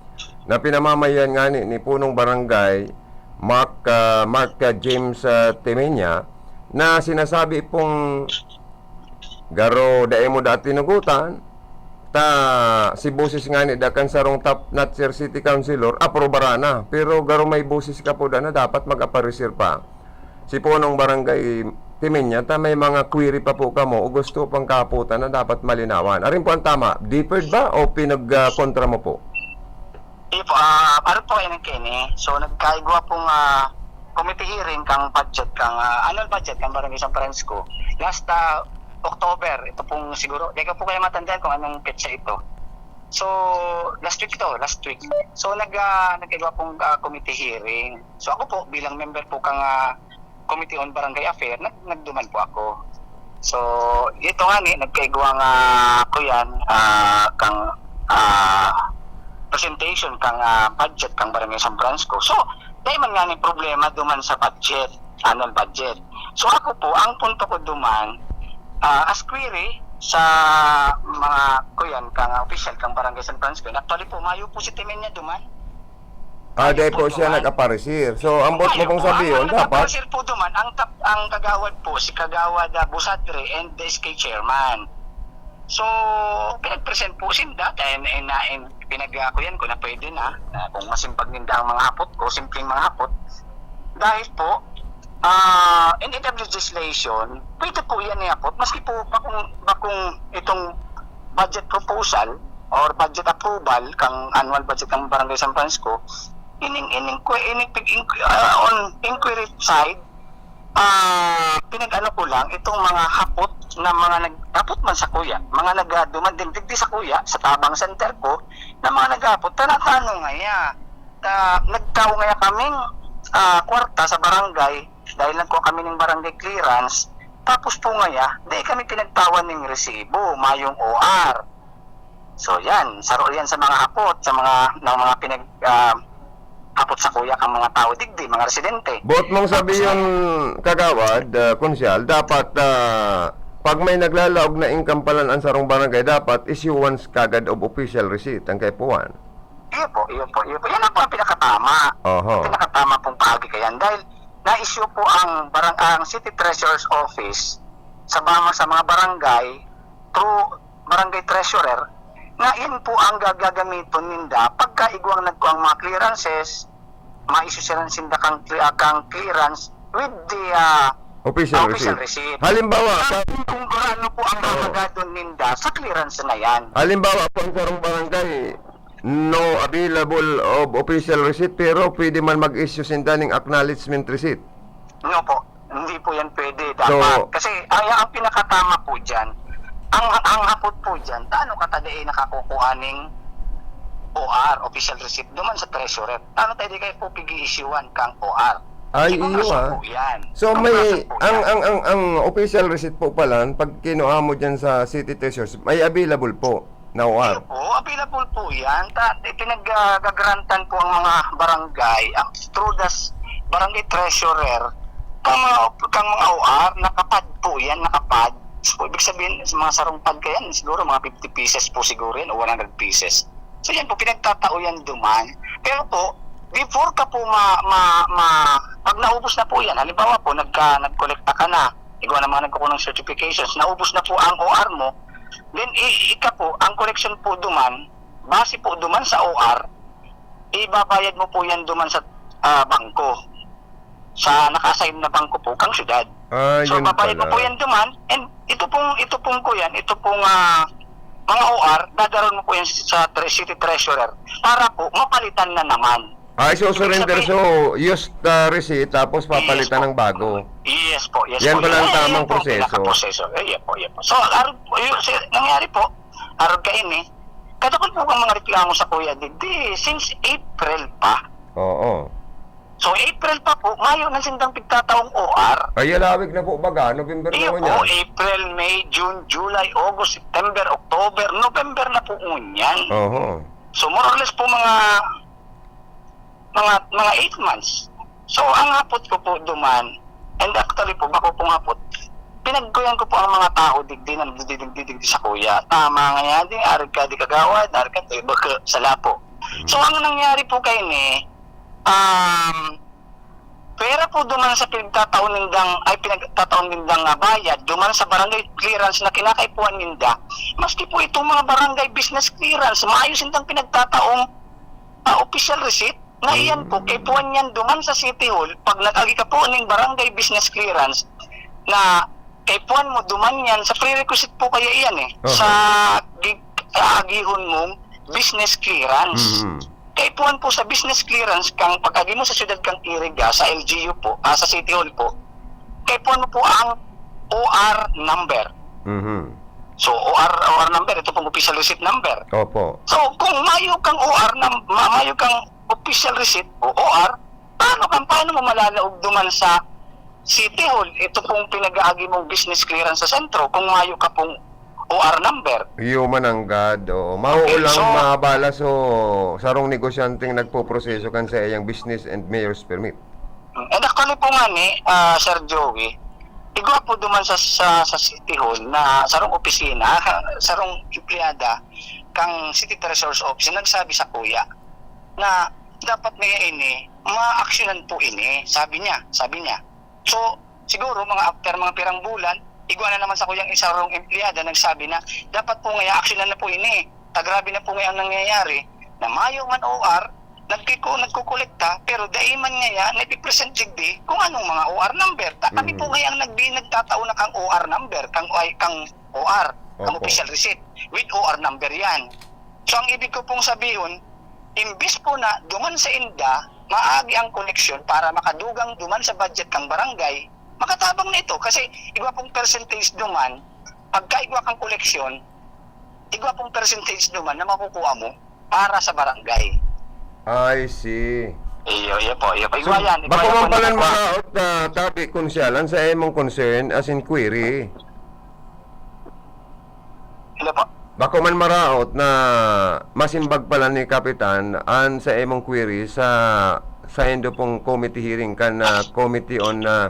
na pinamamayan ngani ni Punong Barangay Mark, ah, Mark, ah, James, ah, Temenya, na sinasabi pong garo dai mo da tinugotan, ta si boses ngani da kan sarong top notcher city councilor, aprobara na. Pero garo may boses ka po da na dapat mag-aparecer pa. Si Punong Barangay Timenya, ta may mga query pa po kamo o gusto pang kahapotan na dapat malinawan. Arin po ang tama, deferred ba o pinag, ah, kontra mo po? Di po, ah, ano po kayo ng kini? So, nagkaigwa pong, ah, committee hearing kang budget, kang, ah, annual budget kang Barangay San Francisco. Last, ah, October, ito pong siguro, di ko po kaya matandaan kung anong petsa ito. So, last week ito, last week. So, nag, ah, nagkaigwa pong, ah, committee hearing. So, ako po, bilang member po kang, ah, Committee on Barangay Affairs, nag-, nagduman po ako. So, ito nga ni, nagkaigwa nga, kuyan, ah, kang, ah, presentation kang, ah, budget kang Barangay San Francisco. So, dahil man nga ni problema duman sa budget, annual budget. So, ako po, ang punto ko duman, ah, as query sa mga, kuyan, kang official kang Barangay San Francisco, and actually po, mayo po si Timenya duman. Ah, Ayun dahil po po, siya duman. nag-aparecer. So, ang bot mo Ayun pong po, sabi ang yun, mga dapat nag-aparecer po duman, ang tap-, ang kagawad po, si Kagawad, ah, Busadre and the S K chairman. So, pinag-present po sinda, and, and, ah, and pinag-, ah, kuyan ko na pwede na, na kung masimpag ninda ang mga hapot ko, simpleng mga hapot. Dahil po, ah, in N W legislation, pwede po yan i-hapot, maski po bakong, bakong itong budget proposal or budget approval kang annual budget ng Barangay San Francisco, ining, ining, ining, ining, ah, on inquiry side, ah, pinag-ano ko lang, itong mga hapot na mga nag-, hapot man sa kuya, mga nag-, ah, duman din, digdi sa kuya, sa tabang center ko, na mga naghapot, tana-tano ngaya. Ta, nagkaw ngaya kaming, ah, kwarta sa barangay, dahil nagkuha kami ning barangay clearance, tapos po ngaya, di kami pinagtawan ning resibo, mayong O R. So, yan, saro yan sa mga hapot, sa mga, ng mga pinag, ah, hapot sakuya kang mga tao digdi, mga residente. Boot mong Tapos sabihin, Kagawad, ah, Konsyal, dapat, ah, pag may naglalaog na income palan an sarong barangay, dapat issuance kagad of official receipt ang kaipuhan. Iyo po, iyo po, iyo po. Yan ang po ang pinakatama. Oho. Ang pinakatama pong paagi kayan. Dahil na-issue po ang barang-, ang City Treasurer's Office sa mga, sa mga barangay through barangay treasurer, na yan po ang gagagamiton ninda pagka igwang nagkuang mga clearances, ma-issue sila sinda kang, ah, kang clearance with the, ah, Official ah, official receipt. receipt. Halimbawa, Kung, pa- kung ano po ang Oo. hahagadon ninda sa clearance na yan. Halimbawa po, ang sarong barangay, no available of official receipt, pero pwede man mag-issue sinda ning acknowledgement receipt. No po, hindi po yan pwede. Dapat. So, Kasi ay, ang pinakatama po dyan, ang, ang hapot po dyan, taano ka ta dai nakakukuha ning O R, official receipt, duman sa treasurer. Taano tayo di kayo po pigi-issuean kang O R? Ay, Ibang iyo, rason ah. po yan. So, Ang may, rason po ang, yan. ang, ang, ang official receipt po pala, pag kinuha mo dyan sa City Treasures, may available po na Iyo O R. po, available po yan. Ta, pinag-, ah, gagrantan po ang mga barangay, ang, through the s-, barangay treasurer, kang mga, kang mga O R, nakapad po yan, nakapad. So, ibig sabihin, sa mga sarong pad ka yan, siguro mga fifty pieces po siguro yan, o one hundred pieces. So, yan po, pinagtatao yan duman. Pero po, before ka po ma, ma, ma, pag naubos na po yan, halimbawa po, nagka, nagkolekta ka na, igwa ng mga nagkukunang certifications, naubos na po ang O R mo, then i, ika po, ang collection po duman, base po duman sa O R, ibabayad mo po yan duman sa, ah, bangko. Sa naka-assign na bangko po, kang syudad. Ah, So, yun babayad mo pala. po yan duman, and ito pong, ito pong kuyan, ito pong, ah, mga O R, dadaron mo po yan sa tre-, city treasurer para po mapalitan na naman. Ah, Ibig isusurrender sabihin so used, ah, receipt tapos Yes papalitan po. ng bago. Yes po, yes Yan po. pala ang Yan, tamang yan po ang proseso. pinakaproseso. Eh, yan po, yan po. So, arog po, yun, si, nangyari po, arog ka ini, kadakol po ang mga reklamo sa kuya digdi, since April pa. Oo. So, April pa po, mayo na sindang pigtataong O R. Ay, alawig na po baga, November Iyo na po, ngunyan. April, May, June, July, August, September, October, November na po ngunyan. Oho. So, more or less po mga, mga, mga eight months. So, ang hapot ko po duman, and actually po, bako pong hapot, pinagkuyan ko po ang mga tao digdi na nagdidigdi sa kuya. Tama nga yan, di, arog ka, di kagawad, arog ka, di, baka, sala po. So, ang nangyari po kayo ni, um, pera po duman sa pinagtataon nindang, ay pinagtataon nindang, ah, bayad, duman sa barangay clearance na kinakaipuhan ninda, maski po itong mga barangay business clearance, maayos nindang pinagtataong, ah, official receipt, na iyan po, Mm. kaipuhan yan duman sa City Hall, pag nag-agi ka po ning barangay business clearance, na kaipuhan mo duman yan, sa prerequisite po kaya iyan eh, Aha. sa gig-, aagihon mong business clearance. Mm. Kaipuhan po sa business clearance kang pag-agi mo sa siyudad kang Iriga, sa L G U po, ah, sa City Hall po, kaipuhan mo po ang O R number. Mhm. So, O R, O R number, ito pong official receipt number. Opo. So, kung mayo kang O R num-, ma-, mayo kang official receipt o O R, paano kang, paano mo malalaog duman sa City Hall, ito pong pinag-aagi mong business clearance sa sentro, kung mayo ka pong O R number. Iyo man ang gad, oo. Mao Okay, lang so maabala so sarong negosyanteng nagpoproseso kan sa iyang business and mayor's permit. And actually po nga ni, ah, Sir Joey, igwa po duman sa, sa, sa City Hall na sarong opisina, sarong empleyada kang City Treasurer's Office nagsabi sa kuya na dapat may ini, maaksyonan po ini, sabi niya, sabi niya. So, siguro mga after mga pirang bulan, igwa na naman sa kuyang isa rong empleyada nagsabi na, "Dapat po ngaya aksyonan na po ini. Ta grabe na po ngaya ang nangyayari, na mayo man O R, nagkiko-, nagkukolekta, pero dai man ngaya naipipresent digdi kung anong mga O R number. Ta kami po Mm. ngaya ang nagbi-, nagtatao na kang O R number, kang, ay, kang O R, kang Opo. official receipt. With O R number yan." So, ang ibig ko pong sabihon, imbis po na duman sa inda, maagi ang koleksyon para makadugang duman sa budget kang barangay, makatabang na ito. Kasi igwa pong percentage duman, pagka igwa kang koleksyon, igwa pong percentage duman na makukuha mo para sa barangay. I see. Iyo, iyo po, iyo po. So, igwa yan, igwa bako yan man po palan na maraot na tabi, Konsyal, an sa imong concern as in query. Hello po. Bako man maraot na masimbag pala ni Kapitan an sa imong query sa, sa indo pong committee hearing kan, ah, Committee on, ah,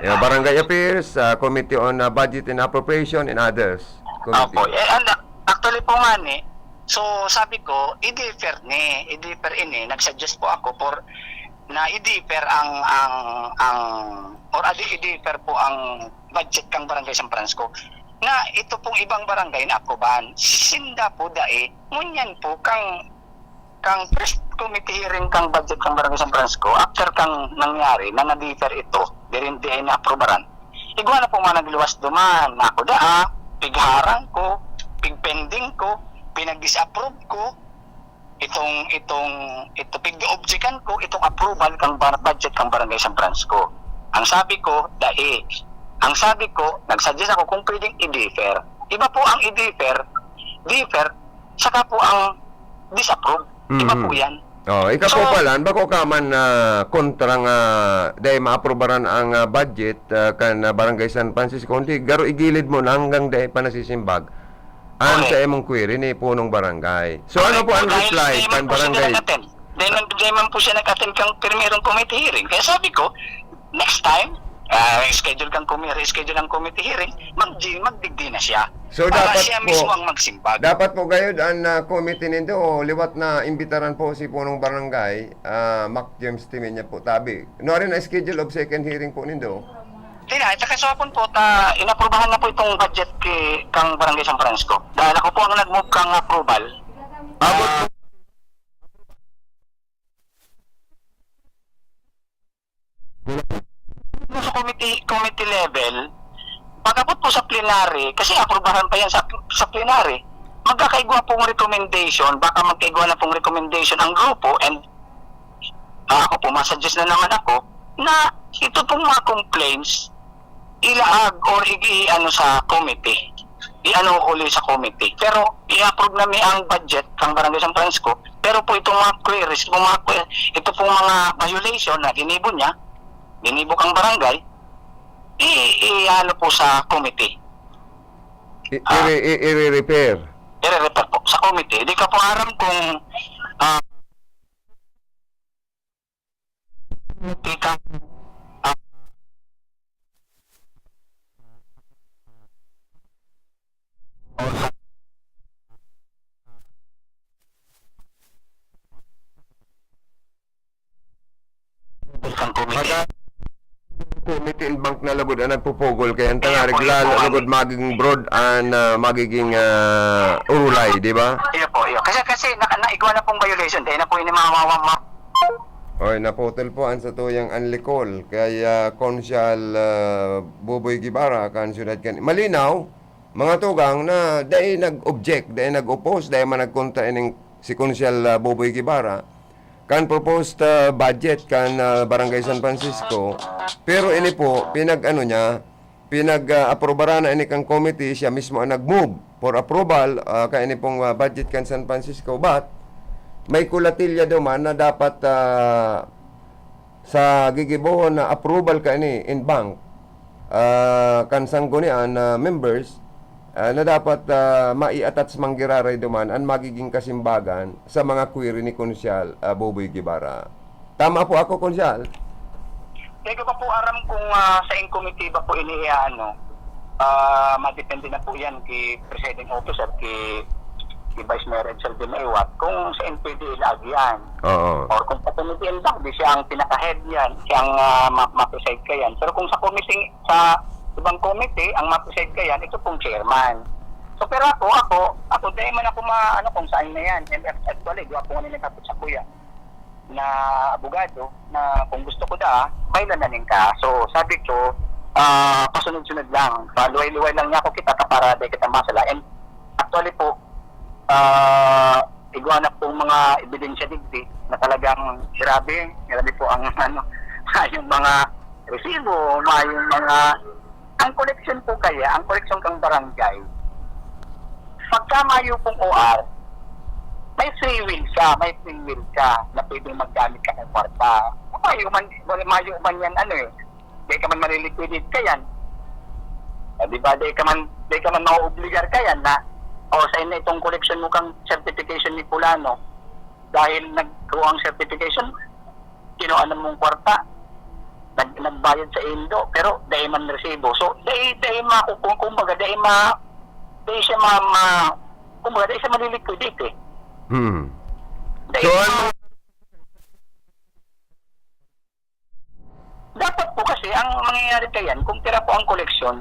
eh, Barangay Affairs, ah, Committee on, ah, Budget and Appropriation, and others committee. Opo. Eh, and, actually po nga ni, so sabi ko, i-defer ni, i-defer ini, nag-suggest po ako for na i-defer ang, ang, ang, or adi, i-defer po ang budget kang Barangay San Francisco, na ito pong ibang barangay na aprubahan. Sinda po dai, ngunyan po kang, kang first committee hearing kang budget kang Barangay San Francisco, after kang nangyari na na-defer ito, diri, di ay naaprubaran. Igwa na po mga nagluwas duman, na ako daa, pigharang ko, pigpending ko, pinag-disapprove ko, itong, itong, ito, pigdi-objectan ko itong approval kang bar-, budget kang Barangay San Francisco. Ang sabi ko, dai. Ang sabi ko, nag-suggest ako kung pwedeng i-defer. Iba po ang i-defer, defer, saka po ang disapprove. Iba po Mhm. yan. Oh, ikaw So po pala, bako ka man na kontra nga dai maaprubaran ang, ah, budget, ah, kan, ah, Barangay San Francisco, kundi garo igilid mo na hanggang dai pa nasisimbag an Correct. sa imong query ni punong barangay. So, ano Correct. po ang Dahil reply dai man kan po siya barangay? nag-attend. Dai man, dai man po siya nag-attend kang primerong committee hearing. Kaya sabi ko, next time, ah, schedule kang committee, schedule ang committee hearing, mag-, magdigdi na siya. So, Para dapat siya po, mismo ang magsimbag. dapat po gayod an, ah, committee nindo o liwat na imbitaran po si punong barangay, ah, Mac James Timeña po, tabi. Nuarin na schedule of second hearing po nindo? Di na, ito kay sa hapon po, ta, inaprubahan na po itong budget ki, kang Barangay San Francisco. Dahil ako po ang nag-move kang approval. Abot Ah, po sa committee, committee level, pag-abot po sa plenary, kasi aprubahan pa yan sa, sa plenary, magkakaigwa pong recommendation, baka magkaigwa na pong recommendation ang grupo, and Ah, ako po, masuggest na naman ako na ito pong mga complaints, ilaag or i-, i-ano sa committee. I-ano uli sa committee. Pero i-approve na mi ang budget ng Barangay San Francisco. Pero po itong mga queries, itong mga que-, ito pong mga violation na ginibo niya, ginibo kang barangay, i-, i-ano po sa committee. I-, Ah. i-, i-, i-repair. I-repair po sa committee. Di ka po aram kung, ah, Tika. Ah. Isang committee. Committee and bank na lugod ang nagpupugol, kaya ang Kaya tangarig po, lalo yun po, lugod ano. magiging broad and, ah, magiging, ah, urulay, di ba? Iyo po, iyo. Kasi, kasi na, naigwa na pong violation, dahil na po ini mamawa-, ma- Oy, naputol po ang satuyang unlikol kay, ah, Konsyal, ah, Boboy Guevara, kan siyudad kan, malinaw, mga tugang, na dai nag-object, dai nag-oppose, dai man nagkontra ining si Konsyal, ah, Boboy Guevara kan proposed, ah, budget kan, ah, Barangay San Francisco. Pero ini po, pinag-ano niya, pinag, ah, aprubaran na ini kan committee, siya mismo ang nag-move for approval, ah, kan ini pong, ah, budget kan San Francisco. But, may kulatilya duman na dapat, ah, sa gigibohon na approval kaini in bank, ah, kan sanggunian na members, ah, na dapat, ah, mai-attach man giraray duman an magiging kasimbagan sa mga query ni Konsyal, ah, Boboy Guevara. Tama po ako, Konsyal? Di ko pa po aram kung, ah, sa in committee ba po ini, ano, ah, madepende na po yan kay presiding officer, kay, kay Vice Mayor Edsel de Maywat, kung sa in pwede ilaag yan. Oo. Or kung sa committee in bank, di siya ang pinaka-head yan, siya ang, ah, ma-, ma-preside ka yan. Pero kung sa committee, sa ibang committee, ang ma-preside ka yan, ito pong chairman. So, pero ako, ako, ako, dahil man ako ma-, ano, kung saan na yan. And actually, gwapo nga nila kapit sa kuya na abogado, na kung gusto ko da, file na ning ka. So, sabi ko, ah, pasunod-sunod lang. Paluway-luway lang niya ako kita ka para di kita masala. And actually po, ah, igwa na pong mga ebidensya digdi na talagang grabe, grabe po ang, ano, yung mga resibo, may mga, ang koleksyon po kaya, ang koleksyon kang barangay, pagka mayo pong O R, May free will ka, may free will ka na pwedeng maggamit ka ng kwarta. Mayo man, mayo man yan, ano eh. Dai ka man maliliquidate ka yan. Ah, di ba? Dai ka man, dai ka man maoobligar ka yan na, "O, sain na itong collection mo kang certification ni Fulano." Dahil nagkuha ang certification, kinuha na mong kwarta, nag-, nagbayad sa indo, pero dai man resibo. So, dai, dai makukuha, kumbaga, dai ma-, dai siya ma-, ma-, kumbaga, dai siya maliliquidate eh. Hmm. Dai So, ma- ano Dapat po kasi, ang mangyayari kayan, kung pira po ang koleksyon,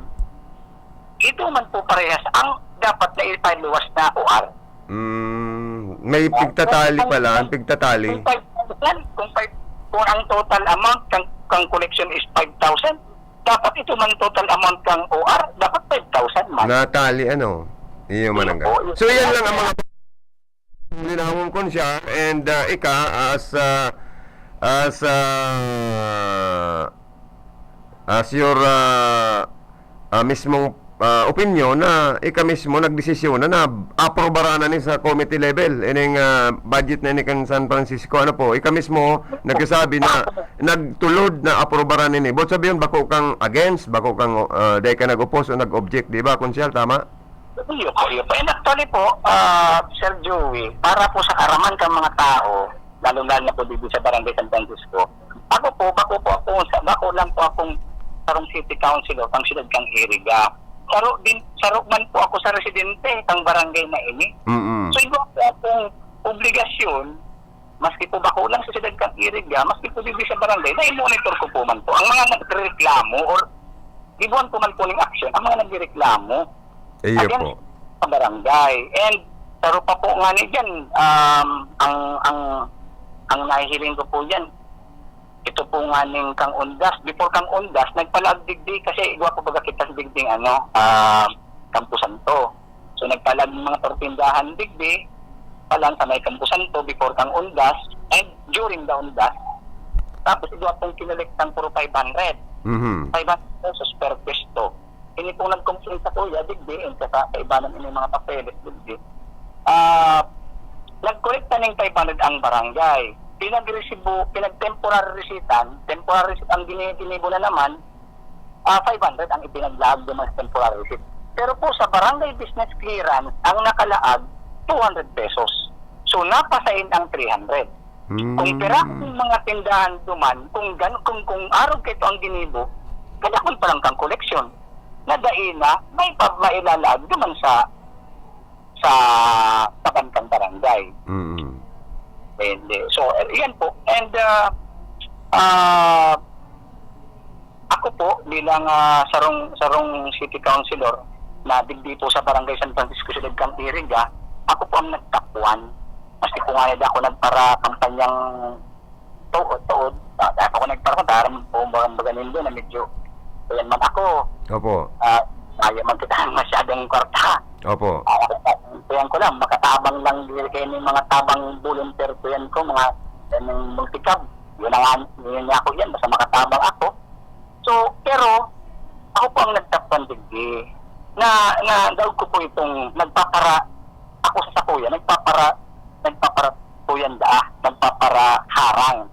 ito man po parehas ang dapat na ipaluwas na O R. Mm, may Ah, pigtatali kung, pala, ang kung, pigtatali. kung five thousand, kung five, kung ang total amount kang, kang collection is five thousand, dapat ito man total amount kang O R, dapat five thousand man. Natali, ano? Iyo man ang Iyo po, iyo So, yan po. lang ang mga linawon ko siya. And, ah, ika, as, ah, as, ah, as your, ah, ah, mismong, ah, opinyon na ika mismo nagdesisyon na, na aprobaran na ni sa committee level, ining, ah, budget na ini kan San Francisco, ano po, ika mismo nagkasabi na nagtulod na aprobaran ini. But sabihin, bako kang against, bako kang, ah, dai ka nag-oppose o nag-object, di ba, Konsyal? Tama? Iyo po, iyo po. And actually po, ah, Sir Joey, para po sa karaman kan mga tao, lalong-lalo na po dito sa Barangay San Francisco, ako po, bako po ako, sa, bako lang po akong sarong city councilor, pang siyudad kang Iriga. Saro din, saro man po ako sa residente, kang barangay na ini. Mm-mm. So, igwa po akong obligasyon, maski po bako lang sa siyudad kang Iriga, maski po dito sa barangay, na-monitor ko po man po. Ang mga nagrereklamo or gibuhan ko man po ning aksyon, ang mga nagrereklamo, Iyo against po. sa barangay. And saro pa po nga ni dyan, um, ang, ang, ang nahihiling ko po dyan, ito po nga ning kang Undas. Before kang Undas, nagpalaag digdi kasi igwa po baga kita sa digding ano, ah, Campo Santo. So, nagpalaag ng mga tortindahan digdi, palan sa may Campo Santo, before kang Undas, and during the Undas. Tapos, igwa pong kinolektan puro five hundred. Mhm. Five hundred pesos per pwesto. Ini pong nag-complain sa kuya, digdi, and sa kaibanan ini mga papeles, digdi. Ah, nagkolekta ning five hundred ang barangay. Pinag-resibo, pinag-temporary receipt-an, temporary receipt ang gini-, ginibo na naman, ah, five hundred ang ipinaglaag duman sa temporary receipt. Pero po sa barangay business clearance, ang nakalaag, two hundred pesos. So, napasain ang three hundred. Kung Hmm. pira ang mga tindahan duman, kung gan-, kung, kung arog kaito ang ginibo, kadakul pa lang kang koleksyon. Na dai na, may pa-, mailalaag duman sa, sa taban kang barangay. Mm. Hindi. So, eh, yan po. And, ah, ah, ako po, bilang, ah, sarong, sarong city councilor na digdi po sa Barangay San Francisco, Siyudad kang Iriga, ako po ang nag-top one. Maski po nga hindi ako nagpara-kampanyang tuod, tuod, ah, ako nagpara-, aram po, baga, baga nindo na medyo, ayan man ako. Opo. Ah, ayaw man kita masyadong kwarta. Opo. Ah, kaya ko lang, makatabang lang diri kayo ng mga tabang volunteer ko yan ko, mga, yan yung multicab. Yun ang, yun nga ako yan, basta makatabang ako. So, pero, ako po ang nagtapan digdi. Na, na, daog ko po itong nagpapara, ako sa sakuya, nagpapara, nagpapara po yan daa, nagpapara harang.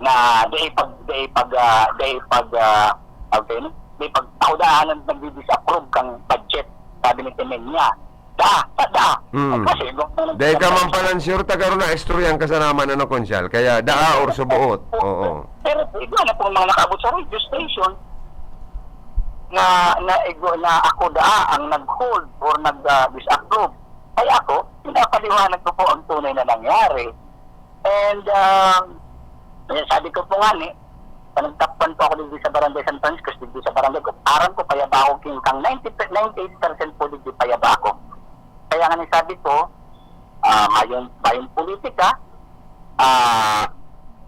Na, dai pag, dai pag, ah, dai pag, ah, okay, no? Dai pag, ako daan ang nagdi-disapprove kang budget, sabi ni Temenia. Da, da, da. Mm. Kasi, Dai ka man palan sure, ta karon na istoryahan ka sa naman, ano, Konsyal? Kaya daa or subuot. Oo. Pero igwa na pong mga nakaabot sa radio station na, na igwa na ako daa ang nag-hold or nag, ah, disapprove. Kaya ako, pinapaliwanag ko po ang tunay na nangyari. And, um, yan, sabi ko po nga ni, panagtakpan po ako digdi sa Barangay San Francisco, digdi sa barangay ko. Aram ko, payaba ako, king kang ninety, ninety-eight percent po digdi payaba ako. Kaya nga ni sabi ko, ah, mayong, mayong politika, ah,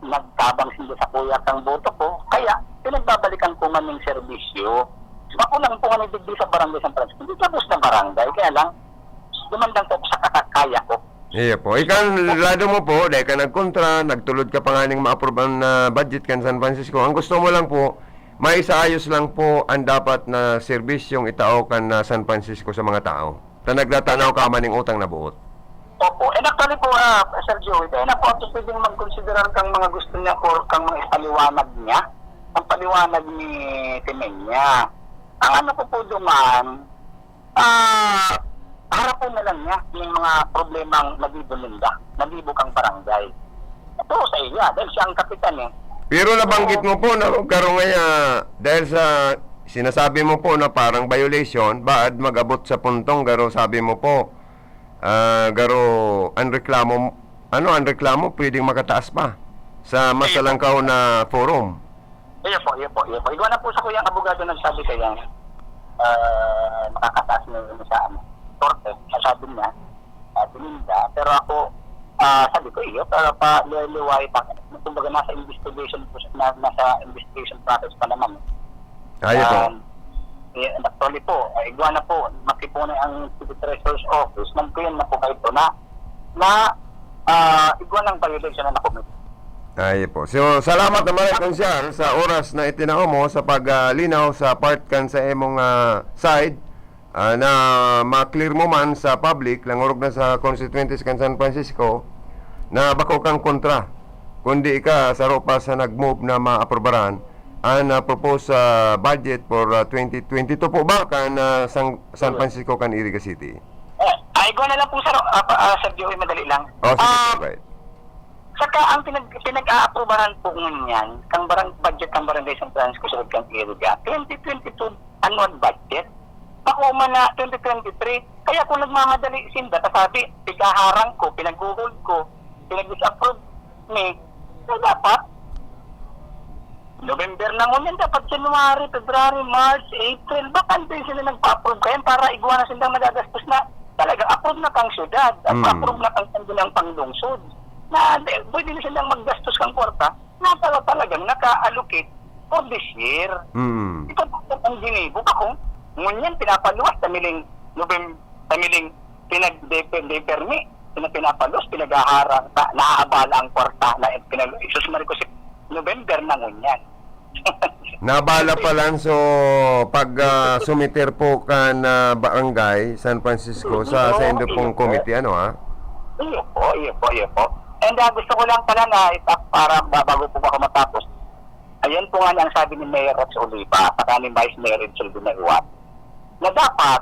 nagtabang siya sa kuya kang boto ko, kaya pinagbabalikan ko man yung serbisyo. Bako lang po nga ni digdi sa Barangay San Francisco, hindi tapos na barangay, kaya lang, dumandang po ako sa kakakaya ko. Iyo po. Ikaw, lado mo po, dahil ka nagkontra, nagtulod ka pa nga ning ma-approve ang, ah, budget kan San Francisco. Ang gusto mo lang po, maisaayos lang po ang dapat na serbisyong itao kan, ah, San Francisco sa mga tao. Ta nagtatanaw ka man ning utang na buot. Opo. And actually, Ito po, ah, Sir Joey, kaya na po ako pwedeng magkonsiderar kang mga gusto niya or kang mga ipaliwanag niya, ang paliwanag ni Timenya. Ang ano ko po duman, ah, harapon na lang niya yung mga problemang nagbibininda, nagbibo kang barangay. Ito sa iya, dahil siya ang kapitan eh. Pero nabanggit mo po na garo ngaya, dahil sa sinasabi mo po na parang violation, baad mag-abot sa puntong garo sabi mo po, ah, garo ang reklamo, ano, ang reklamo pwedeng makataas pa sa mas Sige po. Alangkaw na forum. Iyo po, iyo po, iyo po. Igwa na po sa kuyang abogado nagsabi kaya, ah, makakataas na yun sa ano, korte. Sabi niya, ah, bininda. Pero ako, ah, sabi ko, iyo, para pa liway-liway pa. Kumbaga, nasa investigation po, na, nasa investigation process pa naman. Ayo po. Um, eh, actually po, ah, igwa na po, makipunay ang City Treasurer's Office, magkuyan na po kayo po na, na, ah, igwa ng violation na nakomit. Ayo po. So, salamat naman, Konsyal, sa oras na itinao mo sa paglinaw sa part kan sa imong, ah, side, ah, na ma-clear mo man sa public, langurog na sa constituentes kan San Francisco, na bako kang kontra, kundi ika saro pa sa nag-move na maaprobaran an, ah, proposed, ah, budget for, ah, twenty twenty-two po ba kan, ah, San, San Francisco kan Iriga City? Eh, ay, igwa na lang po, sir. Ah, pa, ah, Sir Joey, madali lang. Oh, sige, Ah, okay. Saka ang pinag-, pinag-aaprubahan po ngunyan, kang barang-, budget ng Barangay San Francisco sa Kang Iriga, twenty twenty-two annual budget. Bako man na twenty twenty-three. Kaya kung nagmamadali sinda, kasabi, pighaharang ko, pinaghuhol ko, pinag-disapprove ni, so dapat, November na ngunyan, dapat January, February, March, April, bakante sila nagpa-approve kayan para igwa na silang nagagastos na talaga approve na kang syudad, at Hmm. approve na kang sangguniang panglungsod. Na, di, pwede na silang maggastos kang kwarta na tala-, talagang naka-allocate for this year. Hmm. Ito po ang ginibo ka kung ngunyan pinapaluwas sa miling Novem-, sa miling pinag-, de-, de-, permi, pina-, pinapaluwas, pinaghaharang, na, naaabala ang kwarta na pinag-, isusmari ko si November na ngunyan. Nabala pa lang, so, pag, ah, sumiter po kan, ah, barangay, San Francisco, sa, sa Oo, indo pong iyo po. Committee, ano, ha? Iyo po, iyo po, iyo po. And, ah, gusto ko lang pala na itap-, para ba-, bago po ako matapos, ayan po nga ang sabi ni Mayor Rex Oliva, saka ni Vice Mayor Edsel Binaiwat, na dapat,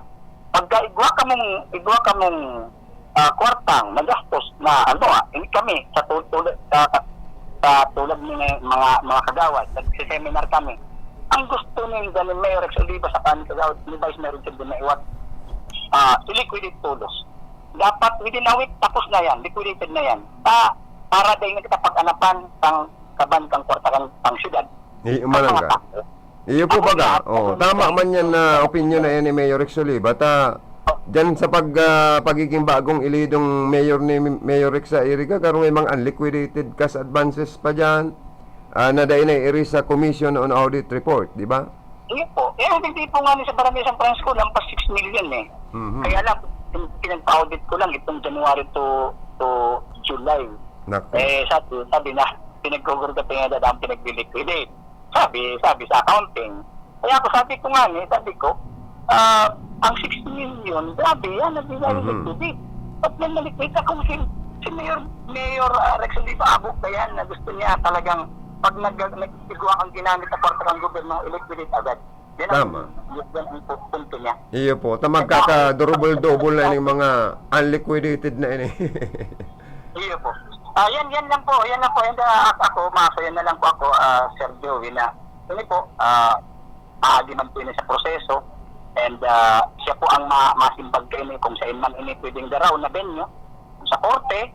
pagka igwa kamong, igwa kamong, ah, kwartang magastos na, ano, ah, ini kami, sa tul-, tulad, sa, sa tulad ni mga, mga kagawad, nagsiseminar kami. Ang gusto ni, ni Mayor Rex Oliva sa kan kagawad ni Vice Mayor Richard Binaiwat, ah, i-liquidate tolos. Dapat within a week, tapos na yan, liquidated na yan. Pa, para dahil na kita pag-anapan kang kaban kang kwarta kang, kang syudad. Iyo, Ang mga malangga. tao. Iyo po Ako baga. nga, Oh, ako tama nga. man yan na opinion na yan ni Mayor Rex Oliva. Ta, dyan sa pag, ah, pagiging bagong ilidong mayor ni Mayor Rex sa Iriga, karong may mga unliquidated cash advances pa dyan, ah, na dai na i-erase sa Commission on Audit Report, di ba? Iyo po. Eh, ang hindi po nga ni sa Barangay San Francisco, lampas six million eh. Mhm. Kaya lang, pin-, pinagpa-audit ko lang itong January to, to July. Naku. Eh, sabi, sabi na, pinagkugurga pa nga daan pinag-liquidate. Sabi, sabi sa accounting. Kaya ako, sabi ko nga ni, sabi ko, ah, ang six million, grabe yan, nag-liquidate. Mhm. Ba't may maliquidate? Ako si, si Mayor, Mayor, ah, Rex Oliva Abog ba yan na gusto niya talagang pag nag-, nag-, igwa kang ginamit na kwarta ng gobyerno, i-liquidate agad. Yan ang, Tama. yan ang pu-, punto niya. Iyo po. Ta magkaka-double-double na ining mga unliquidated na ini. Iyo po. Ah, yan, yan lang po. Yan lang po. And, ah, ako, masayan na lang po ako, ah, Sir Joey, na ini po, ah, aagi man po ini sa proseso. And, ah, siya po ang ma-, masimbag kayo kung saan man ini pwedeng daraw na venue. Sa korte,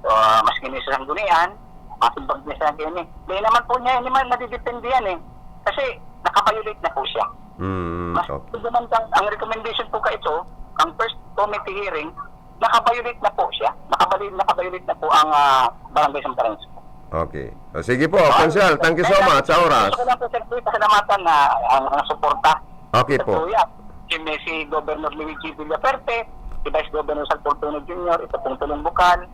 ah, maski ni sa sanggunian, masimbag niya sa akin eh. Di naman po niya, hindi man nadidepende yan eh. Kasi nakabiolate na po siya. Mm, Mas okay. Ito naman ang, ang recommendation po ka ito, ang first committee hearing, nakabiolate na po siya. Nakabali-, nakabiolate na po ang, ah, Barangay San Francisco. Okay. O, sige po, Konsehal, thank you so much sa oras. Gusto ko lang po, sir, pasalamatan na ang, ang suporta. Okay po. Kuya, si, si Governor Luigi Villaferte, si Vice Governor Sal Fortuno Junior, ito pong Tulong Bukal,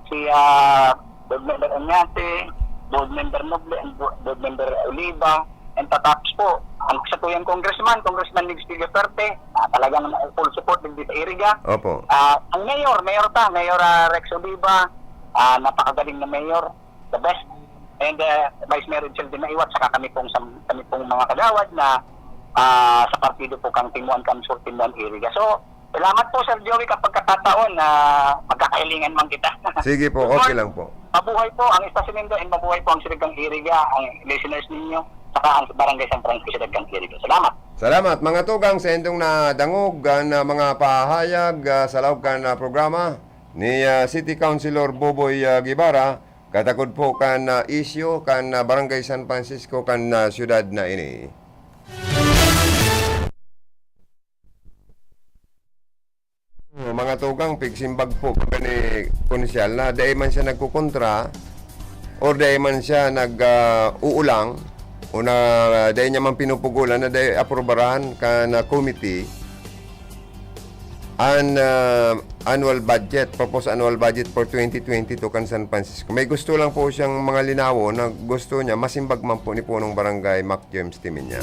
si, ah, Board Member Oñate, Board Member Noble, and Bo-, Board Member Oliva, and tatapos po, ang satuyang congressman, Congressman Legislio Perte, ah, talagang full support digdi sa Iriga. Opo. Ah, ang mayor, mayor ta, Mayor, ah, Rex Oliva, ah, napakagaling na mayor, the best. And, ah, Vice Mayor Edsel de Maiwat, saka kami pong sam-, kami pong mga kagawad na, ah, sa partido po kang Timuan Kamsur, Timuan Iriga. So, salamat po, Sir Joey, kapag katataon na magkakahilingan man kita. Sige po, Good okay morning. lang po. Mabuhay po ang istasyon nindo and mabuhay po ang Sidagang Iriga, ang listeners ninyo, saka ang Barangay San Francisco Sidagang Iriga. Salamat. Salamat, mga tugang, sa indong nadangog, ah, na mga pahayag, ah, sa laog kan, ah, programa ni, ah, City Councilor Boboy, ah, Guevara, katakod po kan, ah, isyu kan, ah, Barangay San Francisco kan, ah, syudad na ini. Mga tugang, pigsimbag po kami ni Konsyal na dai man siya nagkukontra or dai man siya nag, ah, uulang o na dai niya man pinupugulan na dai aprubaran kan committee an, ah, annual budget, proposed annual budget for twenty twenty-two kan San Francisco. May gusto lang po siyang mga linawo na gusto niya masimbag man po ni Punong Barangay Mac James Timenya.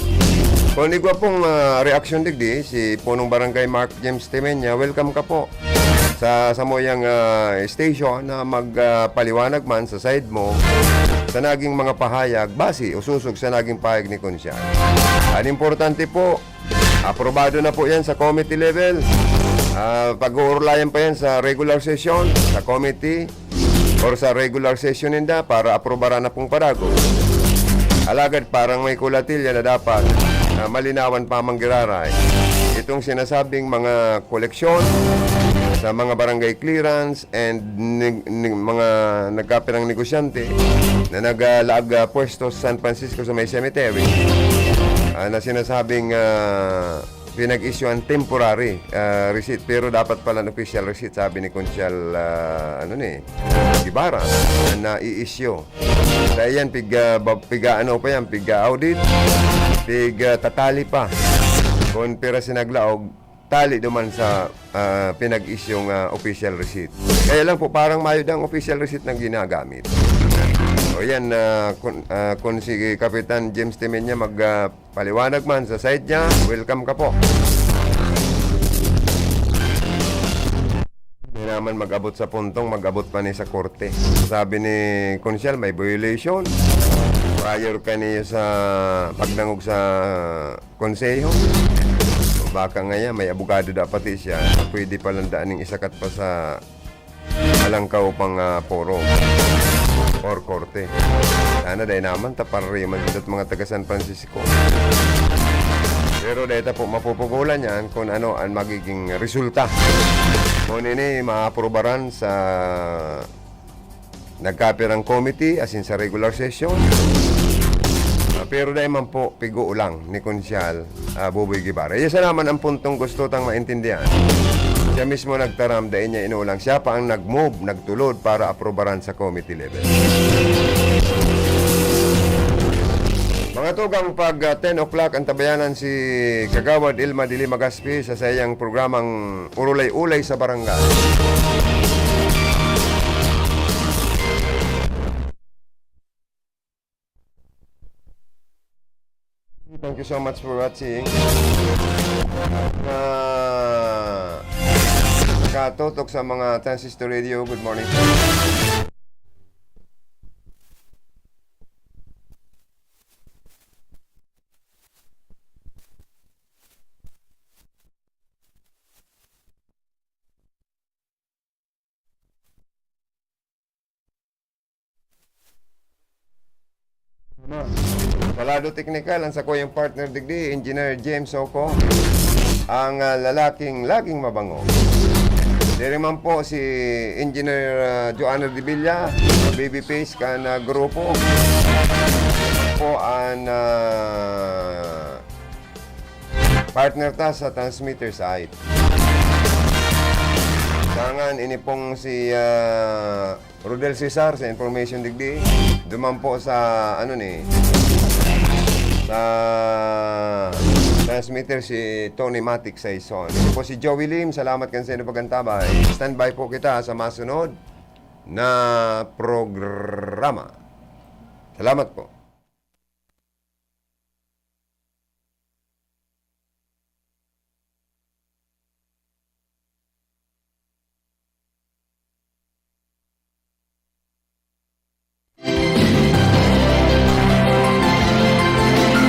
Kung igwa pong, ah, reaksyon digdi, si Punong Barangay Mark James Timenya, welcome ka po sa samuyang, ah, station na mag, ah, paliwanag man sa side mo sa naging mga pahayag, base o susog sa naging pahayag ni Konsyal. Ang importante po, aprobado na po yan sa committee level. Ah, pag-uurlayan pa yan sa regular session, sa committee, or sa regular session ninda para aprobaran na pong padagos. Alagad parang may kulatilya na dapat, ah, malinawan pa man giraray itong sinasabing mga koleksyon sa mga barangay clearance and nig-, nig-, mga nagkapirang negosyante na naglaag, ah, pwesto sa San Francisco sa may cemetery, ah, na sinasabing, ah, pinag-issuean temporary, ah, receipt, pero dapat pala official receipt, sabi ni Konsyal, ah, ano ni, Guevara, na nai-issue. Sa iyan, pig, ah, ba-, piga ano pa yan, piga audit, pig, ah, tatali pa. Kung pira sinaglaog, tali duman sa, ah, pinag-issue'ng, ah, official receipt. Kaya lang po, parang mayod ang official receipt na ginagamit. O yan, ah, kun, ah, kung si Kapitan James Timenya mag, ah, paliwanag man sa side niya, welcome ka po. Hindi naman mag-abot sa puntong, mag-abot pa ni sa korte. Sabi ni Konsyal, may violation. Prior kaniya sa pagdangog sa konseho. O baka nga yan, may abogado dapat siya. Pwede palang daan ning isakat pa sa alangkaw pang, ah, poro or korte. Sana dai naman, tapariman sa mga taga San Francisco. Pero dai ta po mapupugulan yan kung ano ang magiging resulta. Kung ini maaprobaran sa nagkapirang committee, as in sa regular session. Ah, pero dai man po pig-uulang ni Konsyal, ah, Boboy Guevara. Isa naman ang puntong gusto tang maintindihan. Siya mismo nagtaram, dai niya inuulang. Siya pa ang nag-move, nagtulod para aprobaran sa committee level. Mga tugang, pag, ah, ten o'clock, antabayanan si Kagawad Ilma Dili Magaspi sa sayang programang Urulay-Ulay sa Barangay. Thank you so much for watching. Ah, katutok sa mga Transistor Radio, good morning. Sa lado teknikal, ang sakuyang partner digdi, Engineer James Soco, ang, ah, lalaking laging mabango. Diri man po si Engineer, ah, Joanna de Villa, baby face kan, ah, grupo. Po ang, ah, partner ta sa transmitter site. Dangan, ini pong si, ah, Rodel Cesar sa information digdi. Duman po sa, ano ni, sa transmitter si Tony Matic Saison. Ito po si Joey Lim. Salamat kan sa inyong pag-antabay. Standby po kita sa masunod na programa. Salamat po.